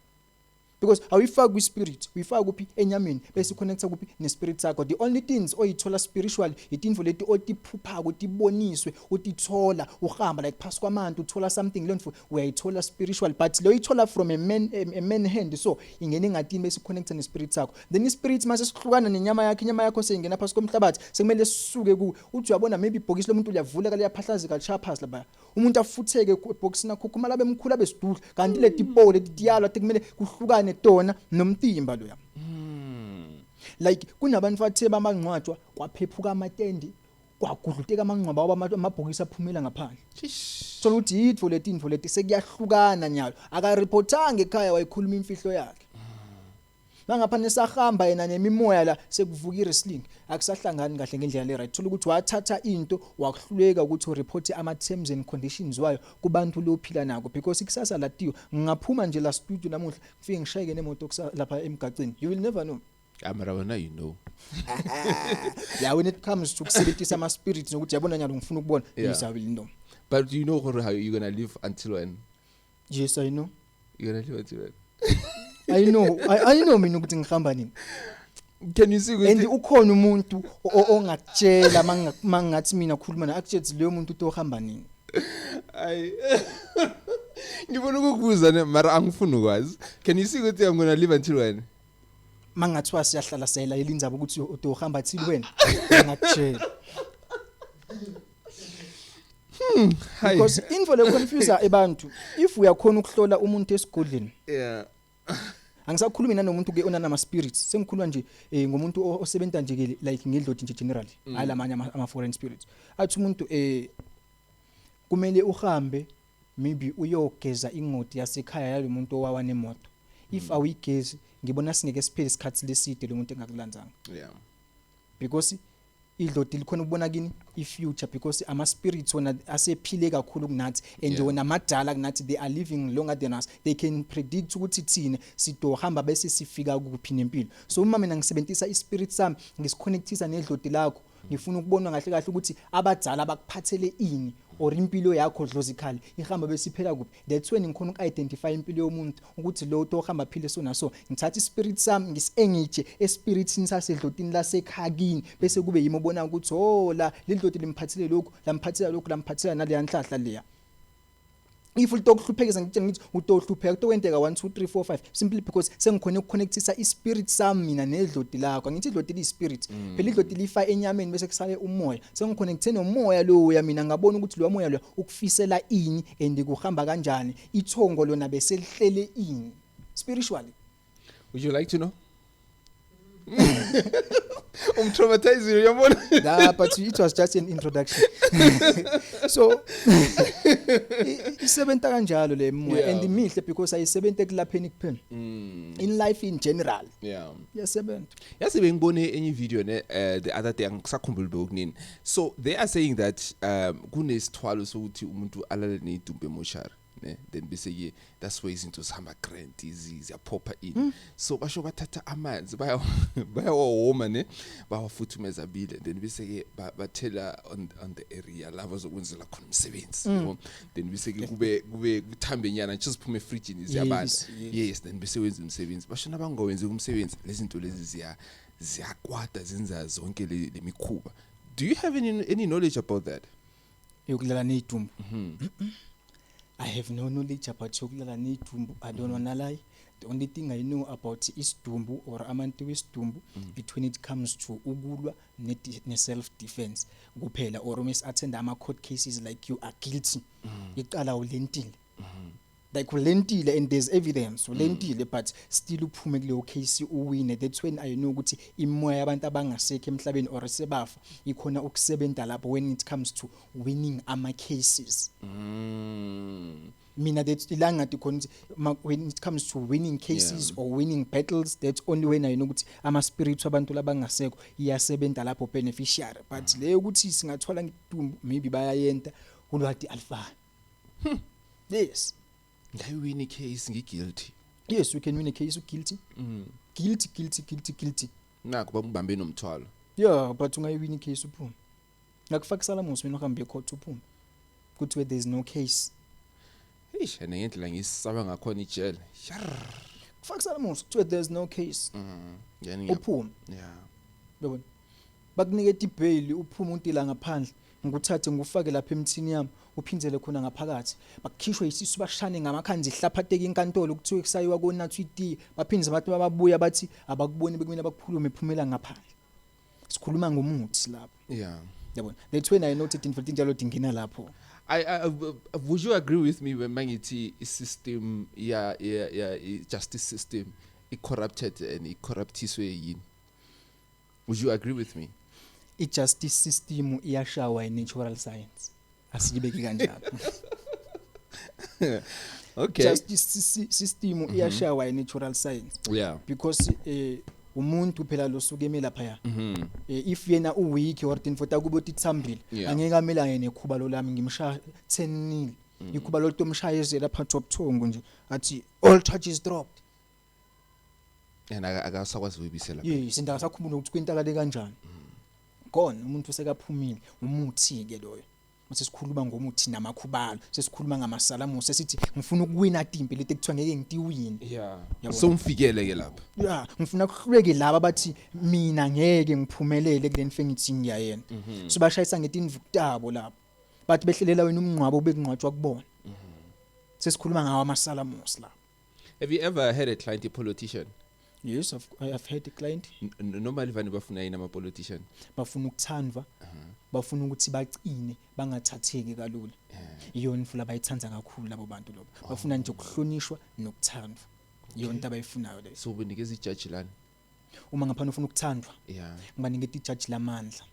because awuyifaki kwi-spirit, uyifaka kuphi? Enyameni. Bese connecta kuphi? Ne-spirit sakho. The only things oyithola spiritual itinfo leti otiphuphako, utiboniswe, utithola uhamba like phasi kwamantu, uthola something. Leyo nto uyayithola spiritual, but lo uyithola from a man hand. So ingena engatini bese connecta ne-spirit sakho. Then i-spirit mase sihlukana nenyama yakho, inyama yakho seyingena phasi komhlabathi, sekumele sisuke ku uthi uyabona maybe ibhokisi lomuntu liyavuleka, liyaphahlazeka, lishaya phasi lapha, umuntu afutheke ebhokisini, akhukhumala, abe mkhulu, abe sidudla, kanti leti po leti tiyalwa, kumele kuhlukane tona nomtimba loya. Like kunabantu bathe bamangcwatshwa, kwaphephuka amatendi, kwagudluteka amangcwaba wabo, amabhokisi aphumela ngaphandle. Thola ukuthi yitfo letinfo leti sekuyahlukana nyalo. Akareportanga ekhaya, wayikhuluma imfihlo yakhe. Mangapha nesahamba yena nemimoya la, sekuvuka i-wrestling, akusahlangani kahle ngendlela le right. Thola ukuthi wathatha into, wakuhluleka ukuthi ureport ama terms and conditions wayo kubantu lophila nako, because ikusasa latiyo. Ngingaphuma nje la studio namuhla, ngifike ngishayeke nemoto lapha emgacini, you will never know. Mara wena you know. Yeah, when it comes to kusebenzisa ama spirits nokuthi yabona nyalo ngifuna ukubona, yes, I will know. But do you know how you gonna live until when? Yes, I know. You gonna live until when? I know, I know mina ukuthi ngihamba nini. Can you see And ukhona umuntu ongakutshela mangathi mina khuluma na akutshela leyo muntu utohamba nini. Ay, ngifuna ukukubuza ne, mara angifuni ukwazi. Can you see ukuthi I'm gonna live until when? Mangathiwa siyahlala sayela indzaba ukuthi utohamba till wena, ngakutshela. Hi. Because info le confuse abantu. If uyakhona ukuhlola umuntu esigodleni, angisakhulumi nanomuntu ke onanama spirits, sengikhuluma nje ngomuntu osebenta nje ke like ngedloti nje generally, hayi lamanye ama foreign spirits. Athi umuntu kumele uhambe maybe uyogeza ingodi yasekhaya yalomuntu owawa nemoto. If awuyigezi, ngibona singeke siphele isikhathi leside lo muntu engakulandzanga, because idloti likhona ukubona kini i-future, because ama spirits wona asephile kakhulu kunathi and wona amadala kunathi. They are living longer than us. They can predict ukuthi thina sidohamba bese sifika kuphi nempilo. So uma mina ngisebenzisa ispirit sami, ngisiconnectisa nedloti lakho, ngifuna ukubona kahle kahle ukuthi abadala bakuphathele ini or impilo yakho dlozikhali ihamba bese iphela kuphi. That's when ngikhona uku-identify impilo yomuntu ukuthi lo otohamba aphile so naso. Ngithatha ispirit sami, ngisi-engage espiritini sasedlotini lasekhaya kini, bese kube yimi obona ukuthi, oh, la leli dloti limphathele lokhu, lamphathela lokhu, lamphathela naleya nhlahla leya. If utokuhluphekisa, ngitshela ngithi utohlupheka, kutokwenteka 1 2 3 4 5, simply because sengikhona ukuconnectisa ispirit sami mina nedloti lakho. Angithi idloti liyispirit phela? Idloti lifa enyameni bese kusale umoya. Sengiconnecte nomoya lo ya mina, ngabona ukuthi lo moya lo ukufisela ini and kuhamba kanjani, ithongo lona bese lihlele ini spiritually. Would you like to know? Umtraumatizing, uyabona? Nah, but it was just an introduction. So isebenta kanjalo le moya and imihle because ayisebenta ekulapheni kuphela, in life in general iyasebenza. Yazi, bengibone enye video ne the other day, angisakhumbuli bekunini. So they are saying that kunesithwalo sokuthi umuntu alale nedumbu emoshari ne, then bese ke that's where izinto zihamba grand, ziyaphopha in. So basho bathatha amanzi, bayawawoma ne, bawafuthumeza bile, then bese ke bathela on the area la bazokwenzela khona umsebenzi, yabo. Then bese ke kube kuthambe nyana, just siphume efrijini, ziyabanda. Yes, then bese wenza umsebenzi. Basho nabangawenzi umsebenzi, lezi zinto lezi ziyakwata, zenza zonke le mikhuba. Do you have any knowledge about that? Yokulala nedumbu? I have no knowledge about yokulala nedumbu. I don't wanna lie. The only thing I know about isidumbu or amanti wesidumbu, it when it comes to ukulwa ne self defense kuphela, or uma attend ama court cases, like you are guilty, icala ulentile, like ulentile and there's evidence ulentile, but still uphume kuleyo case, uwine. That's when I know ukuthi imoya yabantu abangasekho emhlabeni or sebafa ikhona ukusebenza lapho when it comes to winning ama cases. Mina that ila ngathi khona ukuthi when it comes to winning cases or winning battles, that's only when I know ukuthi ama spirits abantu labangasekho iyasebenza lapho, beneficiary. But leyo ukuthi singathola ngidumbu, maybe bayayenta, ulwati alifani. Yes. Ngayiwina icase ngiguilty? Yes, you can win a case guilty. Guilty, guilty, guilty, guilty. Nakho bakubambe nomthwalo. Yeah, but ungayiwina icase uphume. Ngakufaka isalamusi mina, uhambe ecourt uphume, kuthiwe there's no case. Eish, ene ngendlela ngisaba ngakhona ijele. Yarr. Kufaka isalamusi, kuthiwe there's no case. Yani Uphume. Yabona, bakuniketa ibail, uphume untila ngaphandle, ngikuthathe ngikufake lapha emthini yami, uphinzele khona ngaphakathi, bakukhishwe isisu, bashane ngamakhanzi, ihlaphateka inkantolo, kuthiwe kusayiwa konathwa itiye, baphinde abantu bababuya bathi abakuboni, bekumele bakukhulume ephumela ngaphandle. Sikhuluma ngomuthi lapho. Yabona, that's when I noted in njalo dingena lapho. I would you agree with me when mangithi i-system ya justice system i corrupted and i corruptiswe yini? Would you agree with me? I-justice system iyashawa i-natural science, asiyibeki kanjalo. Justice system iyashawa i-natural science because umuntu phela lo suke eme lapha, if yena uweak or tinfota kube tithambile, angeke amelane nekhuba lo lami ngimshaya 10 nil. Ikhuba lo tomshayezela phakathi obuthongo nje, athi all charges dropped. And akasakwazi ukuyibisela. Yes, indawo sakhumbula ukuthi kwentakale kanjani. Khona umuntu usekaphumile, umuthi ke loyo. Mase sikhuluma ngomuthi namakhubalo, sesikhuluma ngamasalamusi, sesithi ngifuna ukuwina timpi leti kuthiwa ngeke ngitiwine. Yabona. So umfikele ke lapha. Ya, ngifuna kuhluleke laba bathi mina ngeke ngiphumelele kule nto engithi ngiyayena. So bashayisa ngetinvuku tabo lapho, bathi behlelela wena umngcwabo bekungcwatshwa kubona. Sesikhuluma ngawo amasalamusi lapho. Have you ever had a client a politician? Yes, I've had a client. Normally vane bafuna yini ama politician? Bafuna ukuthandwa, bafuna ukuthi bacine, bangathatheki kalula. Iyona mfula abayithanda kakhulu labo bantu lobo. Bafuna nje ukuhlonishwa nokuthandwa, iyona into abayifunayo leyo. So ubenikeza ijaji lani? Uma ngaphana ufuna ukuthandwa, ngibaniketa ijaji lamandla,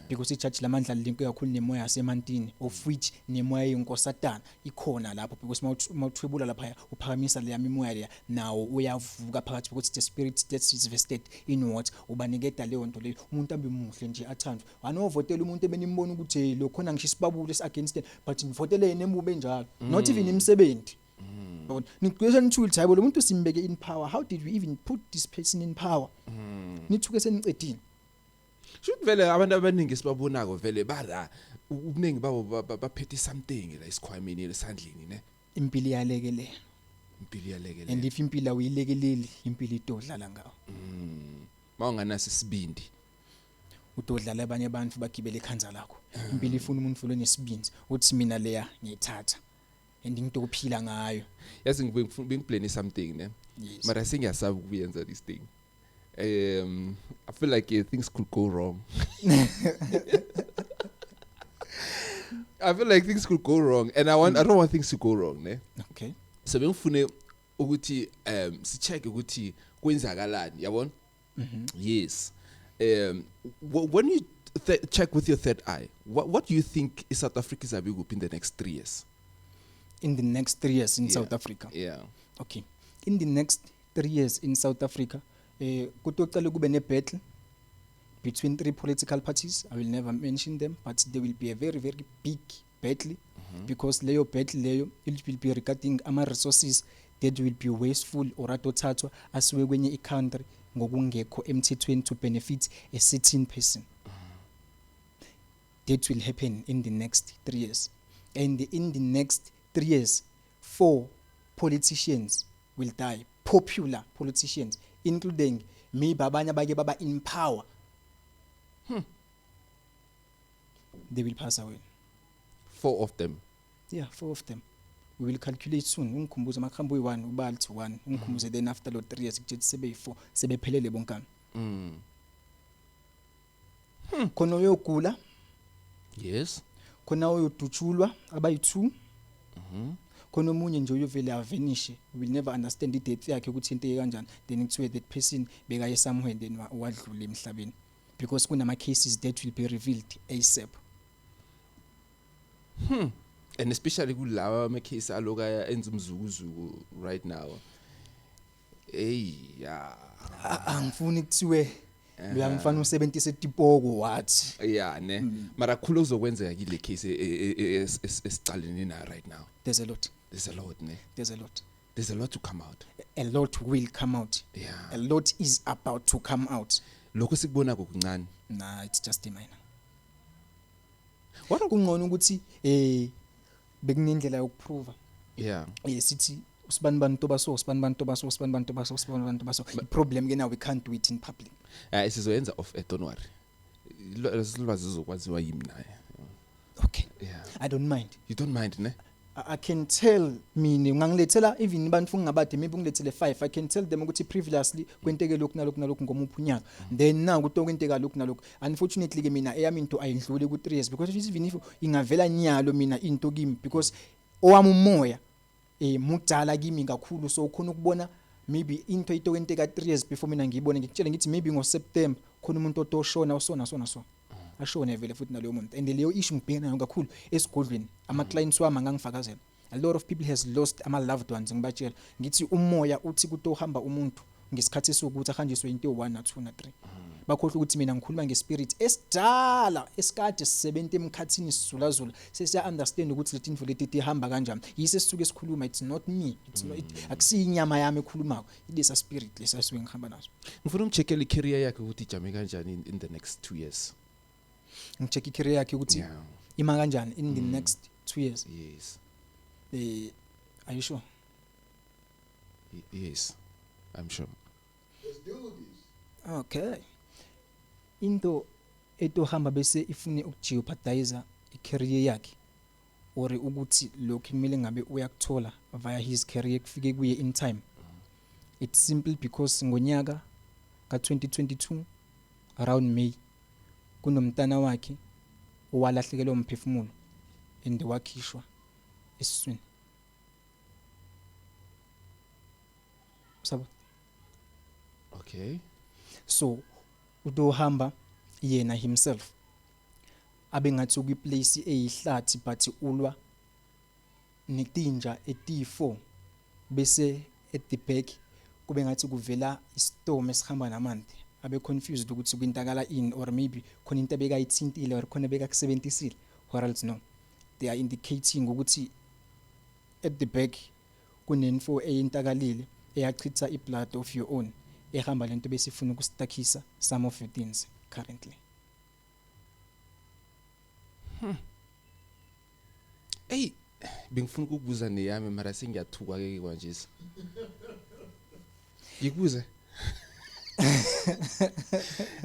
because ijaji lamandla linkwe kakhulu nemoya yasemantini, of which nemoya yenkosatana ikhona lapho, because mawuthwebula lapha uphakamisa leya mimoya leya, nawo uyavuka phakathi, because the spirit that is vested in what ubaniketa leyo nto leyo. Umuntu abe muhle nje, athandwe. Anovotela umuntu ebenimbona ukuthi, hey, lo khona ngisho isibabule esi against it, but nivotele yena emube njalo, not even imisebenzi. Yabona, nigcwele nithuke ukuthi, hayibo, lo muntu simbeke in power, how did we even put this person in power? Nithuke senicedile. Shuthi vele abantu abaningi sibabonako vele bala ubuningi babo baphethe something la isikhwameni, esandleni, ne? Impilo iyalekelela. Impilo iyalekelela. And if impilo awuyilekeleli, impilo itodlala ngawo. Mawunganaso isibindi. Udodlala abanye abantu, bagibele ekhanza lakho. Impilo ifuna umuntu onesibindi uthi, mina leya ngiyithatha and ngitophila ngayo. Yazi, ngibe bengiplane something, ne? Yes. Mara sengiyasaba ukuyenza this thing. I feel like things could go wrong. I feel like things could go wrong and I don't want things to go wrong, ne? Okay. So bengifune ukuthi si-check ukuthi kwenzakalani, yabona? Yes. When you check with your third eye, what do you think is South Africa izabe kuphi in the next 3 years? In the next 3 years in Yeah. South Africa? Yeah. Okay, in the next 3 years in South Africa, kutocala kube ne battle between three political parties. I will never mention them, but there will be a very, very big battle, because leyo battle leyo, it will be regarding ama resources that will be wasteful or atothathwa asiwe kwenye i-country ngokungekho emthethweni to benefit a certain person. That will happen in the next 3 years. And in the next 3 years, four politicians will die, popular politicians, including maybe abanye abake baba in power. They will pass away. Four of them? Yeah, four of them. We will calculate soon. Ungikhumbuze makuhamba uyi-1, ubali to 1, ungikhumbuze. Then after lo 3 years kuthi sebe yi-4, sebephelele bonkana. Khona uyogula. Khona uyodutshulwa abayi-2. Khona omunye nje uyovele avanishe, we will never understand i-death yakhe ukuthi into kanjani. Then kuthiwe that person bekaye somewhere, then wadlula emhlabeni, because kunama cases that will be revealed ASAP. And especially kulawa ama case aloka enza umzukuzuku right now. Hey, yeah. Angifuni kuthiwe loya mfana usebenzise tipoko wathi. Yeah, ne. Mara khulu kuzokwenzeka kile case esicalene nayo right now. There's a lot. There's a lot, ne? There's a lot. There's a lot to come out. A lot will come out. A lot is about to come out. Lokho sikubona kokuncane. Nah, it's just a minor. What Kungcono ukuthi bekunendlela yokuprova. Sithi usibani bani toba so, usibani bani toba so, usibani bani toba so, usibani bani toba so. I problem ke now, we can't do it in public. Sizoyenza off air, don't worry. Lwazi zizokwaziwa yimi naye. Okay. Yeah. I don't mind. You don't mind, ne? I can tell, mina ungangilethela even abantu ngingabade, maybe ungilethele 5, I can tell them ukuthi previously kwenteke lokhu nalokhu nalokhu ngomuphi unyaka, then now kutokwenteka lokhu nalokhu. Unfortunately ke mina eyami into ayindluli ku 3 years, because even if ingavela nyalo mina into kimi, because owami umoya mudala kimi kakhulu, so ukhona ukubona maybe into itokwenteka 3 years before mina ngiyibone. Ngikutshele ngithi maybe ngoSeptember khona umuntu otoshona usona sona, so ashone vele futhi naloyo muntu. And leyo issue ngibhekana nayo kakhulu esigodlweni, ama clients wami angangifakazela. A lot of people has lost ama loved ones. Ngibatshela ngithi umoya uthi kutohamba umuntu ngesikhathi esiwukuthi ahanjiswe into 1 na 2 na 3. Bakhohlwa ukuthi mina ngikhuluma ngespirit esidala esikade sisebenza emkhathini, sizulazula, sesiya understand ukuthi leti info leti tihamba kanjani. Yise sisuke sikhuluma, it's not me, it's not akusiyinyama yami ekhulumako, ilesa spirit lesa suke ngihamba naso. Ngifuna umcheckele i-career yakhe ukuthi ijame kanjani in the next 2 years. Ngicheck i-career yakhe ukuthi ima kanjani in the next 2 years? Yes. Are you sure? Yes. I'm sure. Let's do this. Okay, into etohamba bese ifune ukujeopardize i-career yakhe, or ukuthi lokhu kumele ngabe uyakuthola via his career kufike kuye in time. It's simple because ngonyaka ka-2022 around May kunomntana wakhe owalahlekelwa umphefumulo and wakhishwa esiswini sabo. Okay. So utohamba yena himself abe ngathi ukwiplace eyihlathi, but ulwa netinja eti4, bese at the back kube ngathi kuvela istorm esihamba namanzi, abe confused ukuthi kwintakala in or maybe khona into ebekayithintile or khona bekakusebentisile or else no, they are indicating ukuthi at the back kunenfo eyintakalile eyachitha iblood of your own ehamba lento besifuna ukustuckisa some of your things currently. Hey, bengifuna ukukubuza neyami, mara sengiyathuka ke kwanje. Ngikubuze.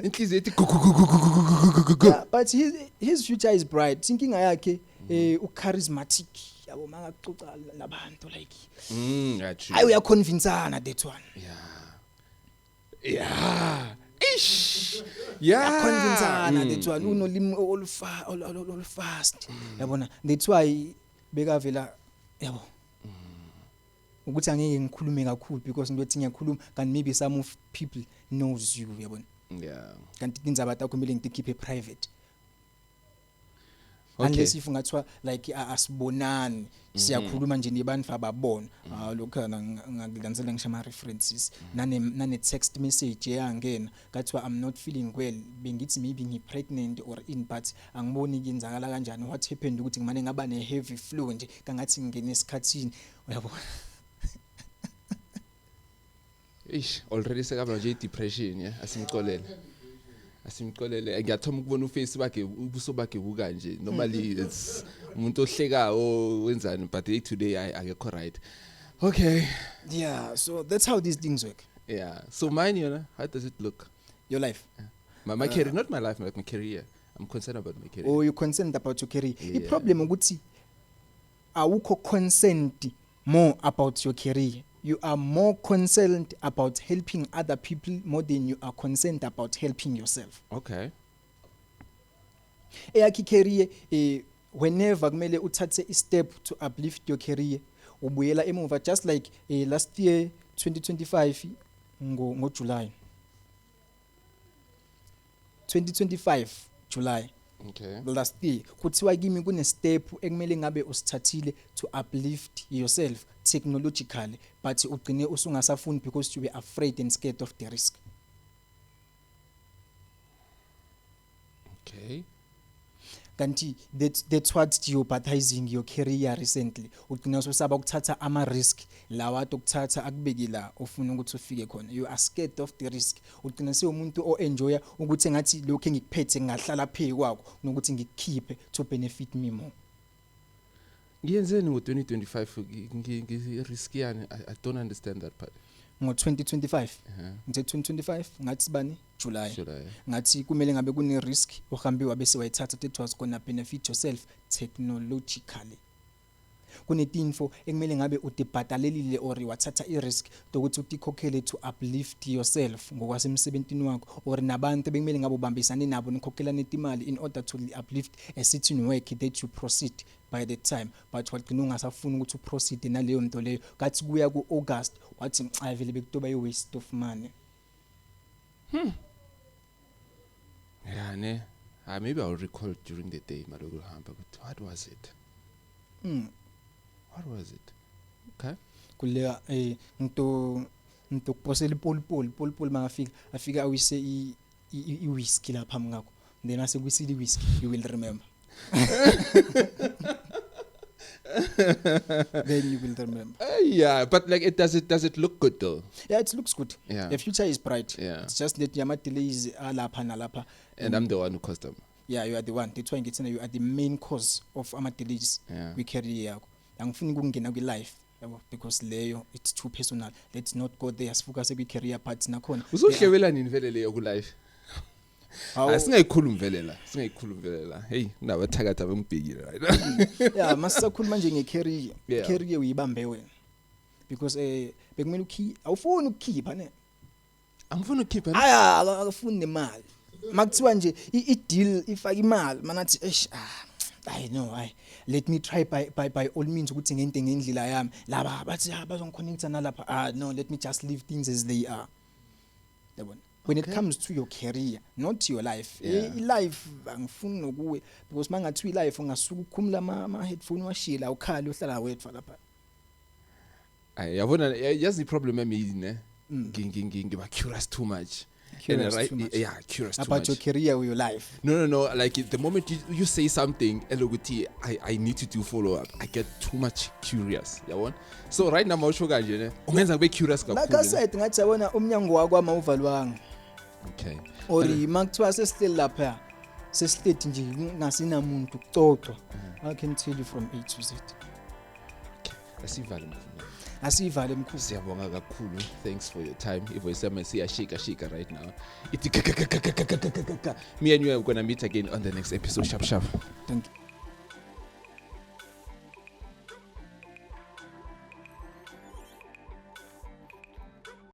Inhliziyo ethi gu gu gu gu gu gu gu gu gu gu. Yeah, but his future is bright. Inkinga yakhe ucharismatic, yabo, mangaxoxa nabantu like Yeah, true. ayi, uyaconvinceana that one. Yeah. Ish. Yeah. Uyaconvinceana that one, unolimi olufa olufast, yabona. That's why bekavela, yabo, ukuthi angeke ngikhulume kakhulu because ngiyothi ngiyakhuluma kanti maybe some of people knows you, yabona. Kanti indzaba takho kumele ngitikhiphe private unless if ungathiwa like asibonani, siyakhuluma nje nebantu ababona. Ah, lokhana ngakulandzela ngisho ama references nane text message eyangena kathiwa I'm not feeling well, bengithi maybe ngi pregnant or in, but angiboni kuyenzakala kanjani, what happened ukuthi ngimane ngaba ne heavy flu nje kangathi ngingena esikhathini, uyabona. Ish, already sekaba nje depression, yeah. Asimxolele. Asimxolele. Ngiyathoma ukubona uface bakhe, ubuso bakhe bukanje. Normally it's umuntu ohlekayo wenzani, but hey, today I akekho right. Okay. Yeah, so that's how these things work. Yeah. So mine, how does it look? Your life? My career, not my life, like my career. I'm concerned about my career. Or you concerned about your career? Yeah. I-problem ukuthi awukho concerned more about your career. You are more concerned about helping other people more than you are concerned about helping yourself. Eyakho career, whenever kumele uthathe i step to uplift your career, ubuyela emuva, just like last year 2025 ngo July 2025 July last year, kuthiwa kimi kune step ekumele ngabe usithathile to uplift yourself technologically, but ugcine usungasafuni because you were afraid and scared of the risk. Kanti that's what jeopardizing your career recently. Ugcina usaba ukuthatha ama risk lawa okuthatha akubeki la ufuna ukuthi ufike khona. You are scared of the risk. Ugcina sewumuntu o-enjoya ukuthi engathi lokho engikuphethe ngingahlala phe kwakho nokuthi ngikukhiphe to benefit me more. Ngiyenzeni ngo-2025? Ngi-risk yani? I don't understand that part. Ngo-2025, ngithe 2025 ngathi sibani July. July. Ngathi kumele ngabe kune risk ohambiwa bese wayithatha that was gonna benefit yourself technologically. Kunetinfo ekumele ngabe udibhatalelile or wathatha i-risk ukuthi utikhokhele to uplift yourself ngokwasemsebentini wakho or nabantu bekumele ngabe ubambisane nabo nikhokhelane imali in order to uplift a certain work that you proceed by the time, but wagcina ungasafuni ukuthi uproceed naleyo nto leyo. Kathi kuya ku-August wathi cha, vele bekutoba i-waste of money. Yeah, ne. Maybe I'll recall during the day maloku hamba but what was it? What was it? Okay. Kuleya ngito kuposela ipolipoli polipoli mangafika afika awise i whisky lapha ngakho, then asekwisile i whisky, you will remember, then you will remember. Yeah, but like it does it look good though? Yeah, it looks good. The future is bright. It's just that yama delays alapha nalapha. And I'm the one who caused them. Yeah, you are the one. That's why ngithi you are the main cause of ama delays kwi career yakho. Angifuni ukungena kwi life, yabo, because leyo it's too personal. Let's not go there, sifocus kwi career part nakhona. Uzohlebela nini vele leyo ku life? Hawu. Asingayikhulumi vele la. Singayikhulumi vele la. Hey, kunabathakathi abangibhekile right. Yeah, masisakhuluma nje ngecareer, career uyibambe wena. Because bekumele ukhi awufuni ukukhipha ne. Angifuni ukukhipha, ne? Aya, akafuni nemali. Makuthiwa nje i-deal ifaka imali, manathi eish, ah, I know, I let me try by all means ukuthi ngente ngendlela yami. Laba bathi, ah, bazongiconnecta nalapha. Ah, no, let me just leave things as they are, yabona, when it comes to your career, not your life. I-life angifuni nokuwe, because mangathiwa i-life ungasuka ukhumula ama headphone, washiye la, ukhali uhlala wedwa lapha. Ayi, yabona, yazi i-problem yami yini, ne? Ngiba curious too much. Curious And, right, too much. Yeah, curious too About much. your career or your life? No, like the moment you say something elokuthi I need to do follow up, I get too much curious, yabona? So right now mawusho kanje, ne, ungenza kube curious Like I kakhulu, ne? said, ngathi yabona umnyango wakwami awuvalwanga. Or makuthiwa sesihleli lapha, sesihleti nje kungasinamuntu, kuxoxwa, I can tell you from A to Z. Asivale, mkhulu. Asivale, mkhulu. Siyabonga kakhulu, thanks for your time. Ivoice yami siyashika shika right now, ithi ka ka ka ka ka ka ka ka ka. Me and you are gonna meet again on the next episode. Sharp sharp. Thank you.